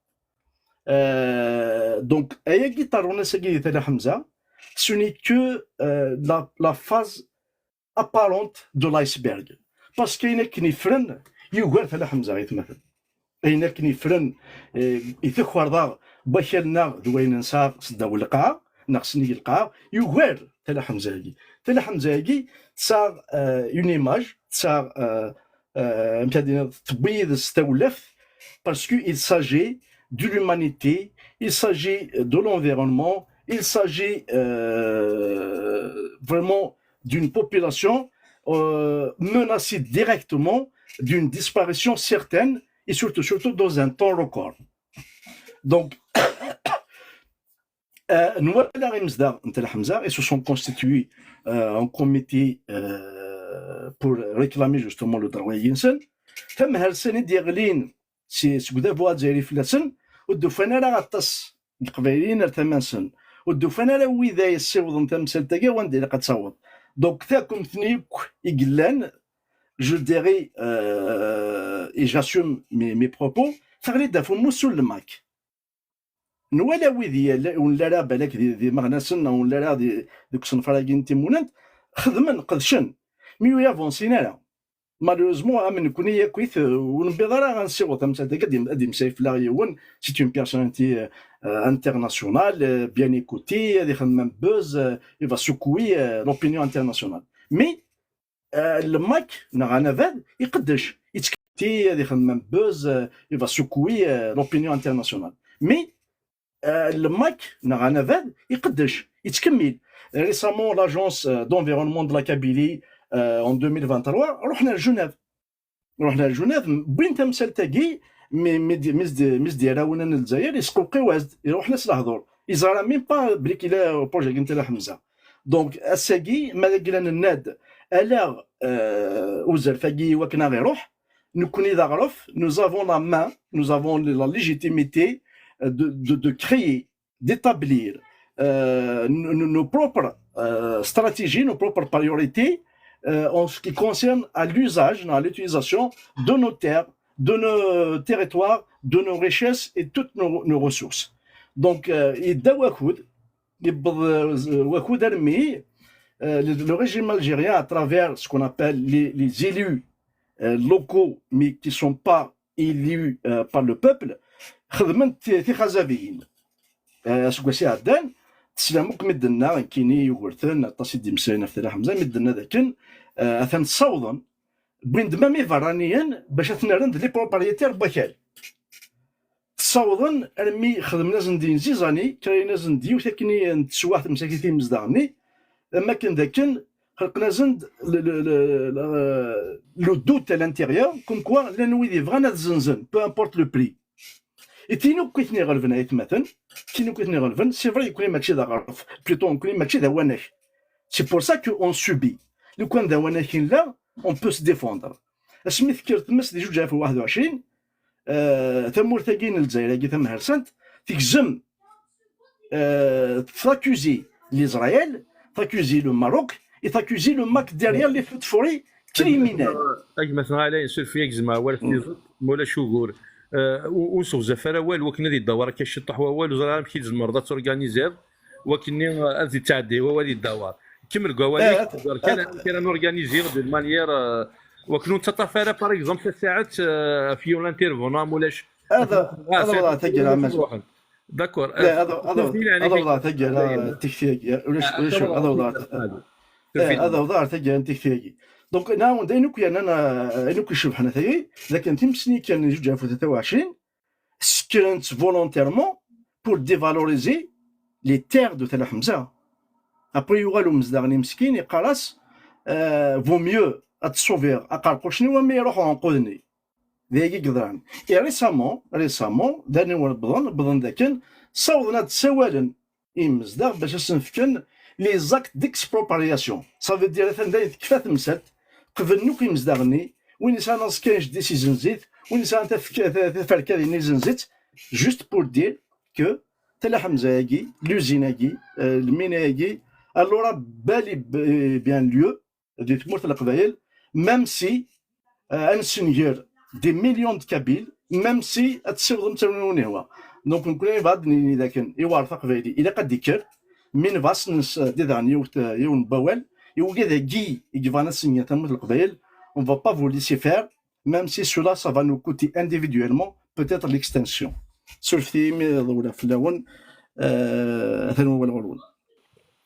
Euh, donc, ayagi ṭerrun ass-agi di Tala Ḥemza, ce n'est que, euh, la, la phase apparente de l'iceberg. Parce que ayen akken yeffren, yugar Tala Ḥemza, ay atmaten. Ayen akken yeffren, eh, i tukerḍa n wakal-nneɣ d wayen nesɛa s ddaw lqaɛa, neɣ s nnig lqaɛa, yugar Tala Ḥemza-agi. Tala Ḥemza-agi tesɛa, euh, une image, tesɛa, euh, euh, amek ad d-iniḍ, tewwi yid-s tawlaft, parce que il s'agit de l'humanité, il s'agit de l'environnement, il s'agit, euh, vraiment d'une population, euh, menacée directement d'une disparition certaine et surtout, surtout dans un temps record. Donc, euh, nwala imezdaɣ n Tala Ḥemza, ils se sont constitués, euh, en comité, euh, pour réclamer justement le droit-agi-nsen. Tamhersa-nni d-yeɣlin si, seg udabu azzayri fell-asen, ur d-ufan ara aṭas n Leqbayliyen ar tama-nsen. Ur d-ufan ara wid ay yessiwḍen tamsalt-agi wanda ilaq ad taweḍ. Donc, takumt-nni akk i yellan, je dirais, euh, et j'assume mes, mes propos, teɣli-d ɣef umussu n le MAK. Nwala wid yella, ur nelli ara balak d, d imeɣnasen, neɣ ur nelli ara di, deg usenfar-agi n timunent, xedmen, qedcen, mi ur avansin ara. Malheureusement, am nekkni yakk-it, ur nbiḍ ara ad nessiweḍ tamsalt-agi ad im-, ad imsay fell-aɣ yiwen, c'est une personnalité, euh, euh, internationale, euh, bien écoutée, ad ixdem am buzz, euh, il va secouer, euh, l'opinion internationale. Mais, euh, le MAK, neɣ anabad, iqeddec, yettketti, ad ixdem am buzz, euh, il va secouer, euh, l'opinion internationale. Mais, euh, le MAK, neɣ anabad, iqeddec, yettkemmil. Récemment, l'agence, euh, d'environnement de la Kabylie, euh, en deux mille vingt-trois, ruḥen ar Genève. Ruḥen ar Genève, wwin tamsalt-agi, mi, mi d-, mi s-d-, mi s-d-yerra winna n Lezzayer, yesqewqiw-as-d, iruḥen-as lehdur. Yeẓra même pas belli yella projet-agi n Tala Ḥemza. Donc, ass-agi, ma d agla nenna-d, ala, euh, uzerf-agi i wakken ad iruḥ, nekkni d aɣref, nous avons la main, nous avons la légitimité, euh, de, de, de créer, d'établir, euh, nos, nos, nos propres, euh, stratégies, nos propres priorités, euh, en ce qui concerne à l'usage, à l'utilisation de nos terres, de nos territoires, de nos richesses et toutes nos, nos ressources. Donc, euh, yedda wakud, yewweḍ, euh, wakud armi, euh, le, le régime algérien, à travers ce qu'on appelle les, les élus, euh, locaux, mais qui sont pas élus, euh, par le peuple, xedmen ti-, tixazabiyin. Euh, aseggas iɛeddan, teslam akk mi d-tenna, nekkini, Yugurten, aṭas i d-yemslayen ɣef Tala Ḥemza, mi d-tenna dakken, euh, atan ssawḍen, wwin-d même iberraniyen bac ad ten-rren d les propriétaires n wakal. Ssawḍen armi xedmen-asen-d inzizani, krayen-asen-d yiwet akken n teswaɛt msakit imezdaɣ-nni, am akken dakken xelqen-asen-d le, le, le, le, le doute à l'intérieur, comme quoi llan wid yebɣan ad zenzen, peu importe le prix. I tin akk i ten-iɣelben, ay atmaten, tin akk i ten-iɣelben, c'est vrai, nekkni mačči d aɣref, plutôt nekkni mačči d awanak. C'est pour ça que on subit. Lukan d awanak i nella, on peut se défendre. Asmi tekker tmes di zuǧ alaf u waḥed u ɛecrin, euh, tamurt-agi n Lezzayer-agi tamhersant, tegzem, euh, t'accuser l'Israël, t'accuser le Maroc, et t'accuser le MAK derrière les feux de forêt criminels. A gma-tneɣ Ɛlayen, suref-iyi ad gezmeɣ awal tiẓeṭ, ma ulac ugur. Euh, ur, ur seɣzaf ara awal, wakken ad idawar akka ciṭṭaḥ wawal, ur ẓriɣ amek i tzemreḍ ad torganiziḍ. Wakken-nni, eh, ad yettɛeddi wawal yeddawer. Kemmel deg wawal-ik, eh, ad, kan ad, amek ara norganiziɣ d'une manière, eh, wakken ur nettaṭṭaf ara, par exemple, tasaɛet, eh, ɣef yiwen l'intervenant, ma ulac. Ad, ad awḍeɣ taggara, Mass. D'accord. Ad awḍeɣ taggara n tikti-agi. Ulac, ulac, ad awḍeɣ. Eh, ad awḍeɣ ar taggara n tikti-agi. Donc, nɛawen-d ayen akk yernan, eh, ayen akk icebḥen atay, d akken timesniken n zuǧ alaf u tlata u ɛecrin, ssekren-tt volontairement pour dévaloriser les terres de Tala Ḥemza. Après, yuɣal umezdaɣ-nni meskin, yeqqar-as, euh, vaut mieux ad tṣubiɣ aqerquc-nni, wamma iruḥ uɛenqud-nni. D ayagi i yeḍran. Et récemment, récemment, d ayen wwḍen, wwḍen dakken, ssawḍen ad d-ssawalen imezdaɣ bac ad sen-fken les actes d'expropriation. Ça veut dire, atan dayen tekfa temsalt, qeblen akk imezdaɣ-nni, win yesɛan aẓekka ijeddi-s izenz-it, win yesɛan tafk-, ta-, taferka din izenz-itt, juste pour dire que Tala Ḥemza-agi, l'usine-agi, euh, lmina-agi, elle aura bel et b-, bien lieu di tmurt n Leqbayel, même si, euh, ad nessenger des millions de Kabyles, même si ad tessiwḍem ttawin win ihwa. Donc, nekkni nebɣa ad d-nini dakken i war taqbayli ilaq ad d-ikker, mi nebɣa ad s-nseddi daɣen yiwet, yiwen n wawal i wigad-agi i yebɣan ad ssengen tamurt n Leqbayel, on va pas vous laisser faire, même si cela, ça va nous coûter individuellement peut-être l'extinction. Surfet-iyi mi ḍewleɣ fell-awen, euh, atan wawal ɣur-wen.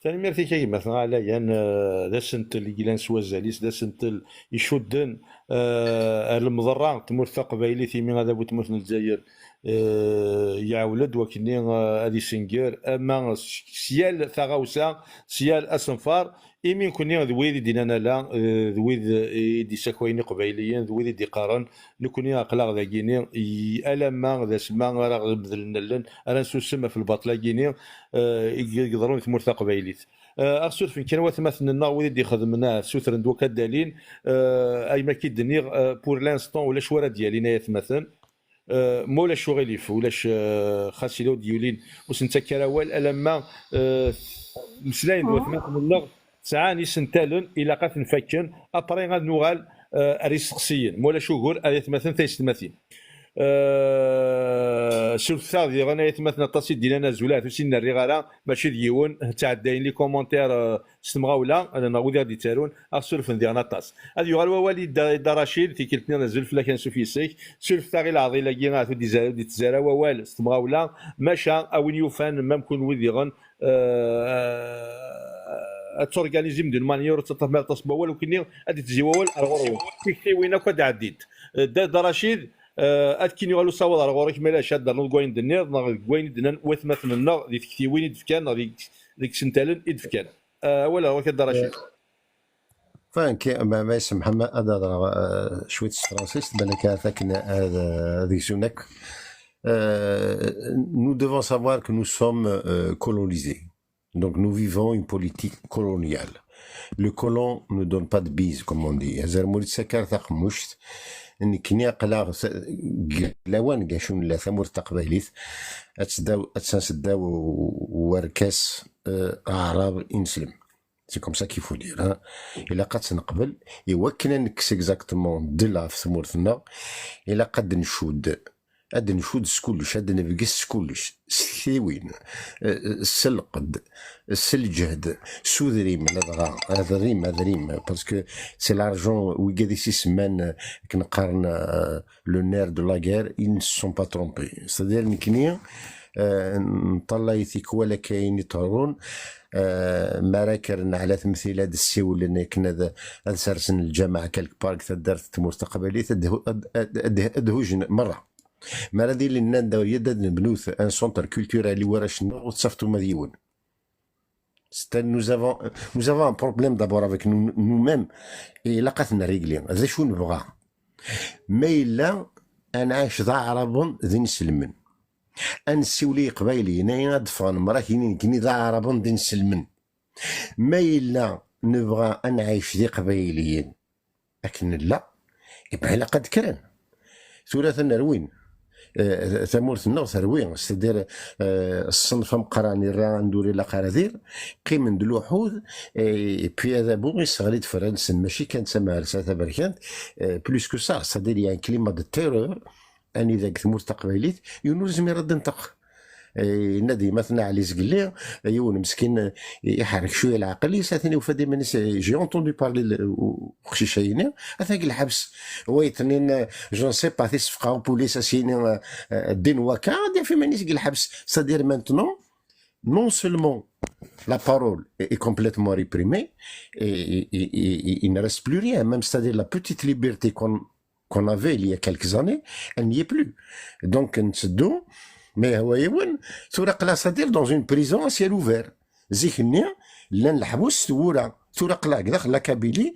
Tanemmirt-ik a gma-tneɣ ɛlayen, eh, d asentel i yellan s wazal-is, d asentel icudden, eh, ar lemḍerra n tmurt taqbaylit, imi adabu n tmurt n Lezzayer, eh, iɛewwel-d wakken-nni, eh, ad isenger ama s, s yal taɣawsa, s yal asenfar, imi nekkni d wid i d-innan ala, eh, d wid, eh, i d-issakayen iqbayliyen, d wid i d-iqqaren, nekkni aql-aɣ dagini, i, alamma d asma ara ɣ-medlen allen, ara nsusem ɣef lbaṭel-agini, eh, i, i yeḍrun di tmurt taqbaylit. Eh, aɣ surfen kan watmaten-nneɣ, wid i d-ixedmen, ah, ssutren-d wakk ad d-alin, eh, ayma k-id-nniɣ, eh, pour l'instant, ulac wara d-yalin ay atmaten. Eh, ma ulac uɣilif, ulac, eh, xas ila ur d-yulin, ur sen-ttak ara awal, alamma, eh, meslayen-d watmaten-nneɣ, sɛan isentalen, ilaq ad ten-fakken, après ad nuɣal, eh, ar isteqsiyen. Ma ulac ugur, ay atmaten taysetmatin. Eh, surfet-aɣ diɣen, ay atmaten, aṭas i d-inan azul, ahat ur s-in-rriɣ ara, mačči d yiwen, ttɛeddayen les commentaires, eh, s temɣawla, neɣ wid i ɣ-d-ittarun, aɣ surfen diɣen aṭas. Ad yuɣal wawal i Dda, i Dda Racid, tikkelt-nniḍen azul fell-ak, ansuf yes-k, surfet-aɣ i leɛḍil-agi, ahat ur d-izar-, ur d-ittezzi ara wawal s temɣawla, maca a win yufan, mam kunwi diɣen, eh, ad torganizim d'une manière ur tettaṭṭafem ara aṭas n wawal, ukkenni ad d-ittezzi wawal ar ɣur-wen. Tiktiwin akk ad d-ɛeddint. Eh, Dda, Dda Racid, eh, ad kin-yuɣal usawaḍ ar ɣur-k, ma yella acu ad d-ternuḍ deg wayen d-tenniḍ, neɣ deg wayen i d-nnan watmaten-nneɣ, di tektiwin i d-fkan, neɣ di, deg isentalen i d-fkan. Eh, awal ar ɣur-k a Dda Racid. Enfin, ki-, ma, ma yessemḥem ad hedreɣ, eh, cwiṭ s tefransist, balak ahat akken ad, ad gzun akk. Euh, nous devons savoir que nous sommes, euh, colonisés. Donc nous vivons une politique coloniale. Le colon ne donne pas de bise, comme on dit. Azrem ur yettak ara taqemmuct. Nekkni aql-aɣ s-, deg lawan deg acu nella tamurt taqbaylit, ad teddaw, ad tens ddaw u-, werkas, euh, aɛrab ineslem. C'est comme ça qu'il faut dire, hein. Ilaq ad tt-neqbel, i wakken ad nekkes exactement ddel ɣef tmurt-nneɣ, ilaq ad d-ncudd, ad d-ncudd s kullec, ad d-nebges s kullec, s tiwin, eh, s lqedd, s lǧehd, s udrim, ladɣa, adrim, adrim, parce que c'est l'argent, wigad i s-isemman, eh, akken qqaren, eh, le nerf de la guerre, ils ne se sont pas trompés. C'est-à-dire, nekkni, eh, neṭṭalay tikwal akka ayen i ṭerrun, eh, mi ara kkren ɛla temtil ad ssiwlen akken ad, ad sersen lǧameɛ quelque part deg taddart n tmurt taqbaylit, ad, ad, ad, ad, ad hujen merra. Mi ara d-ilin nnan da yad ad nebnut un centre culturel i warrac-nneɣ, ur tettafeḍ uma d yiwen. C'est-à-dire, nous avons, nous avons un problème d'abord avec nous, nous-mêmes. Et ilaq ad t-nrégli. D acu nebɣa? Ma yella ad nɛic d aɛraben d inselmen, ad nessiwel i yeqbayliyen, ayen ad d-ffɣen mrakin i nekkni d aɛraben d inselmen. Ma yella nebɣa ad nɛic d iqbayliyen akken nella, iban ilaq ad d-kkren. Tura atan rwin. Eh, tamurt-nneɣ terwi, c'est-à-dire, eh, ṣṣenf ameqqran irra anda ur ilaq ara dir, qqimen-d luḥud, eh, et puis adabu isseɣli-d fell-asen, mačči kan d tamehrsa taberkant, eh, plus que ça, c'est-à-dire, il y a un climat de terreur, anida deg tmurt taqbaylit, yiwen ur yezmir ad d-inṭeq. Yenna-d gma-tneɣ Ɛli Zgelli, yiwen meskin, iḥerrek cwiya leɛqel-is, atan yufa-d iman-is, j'ai entendu parler de, uqcic-ayini, atan deg lḥebs. Wa yettnin, je ne sais pas, tisfeqa upulis as-yini, ddin wakka, ad yaf iman-is deg lḥebs. C'est-à-dire maintenant, non seulement la parole est, est complètement réprimée, et, et- et- et- et il ne reste plus rien, même, c'est-à-dire la petite liberté qu'on qu'on avait il y a quelques années, elle n'y est plus. Donc, netteddu, ma yehwa yiwen, tura aql-aɣ, c'est-à-dire dans une prison à ciel ouvert. Zik-nni, llan leḥbus s tewwura. Tura aql-aɣ deg daxel la Kabylie,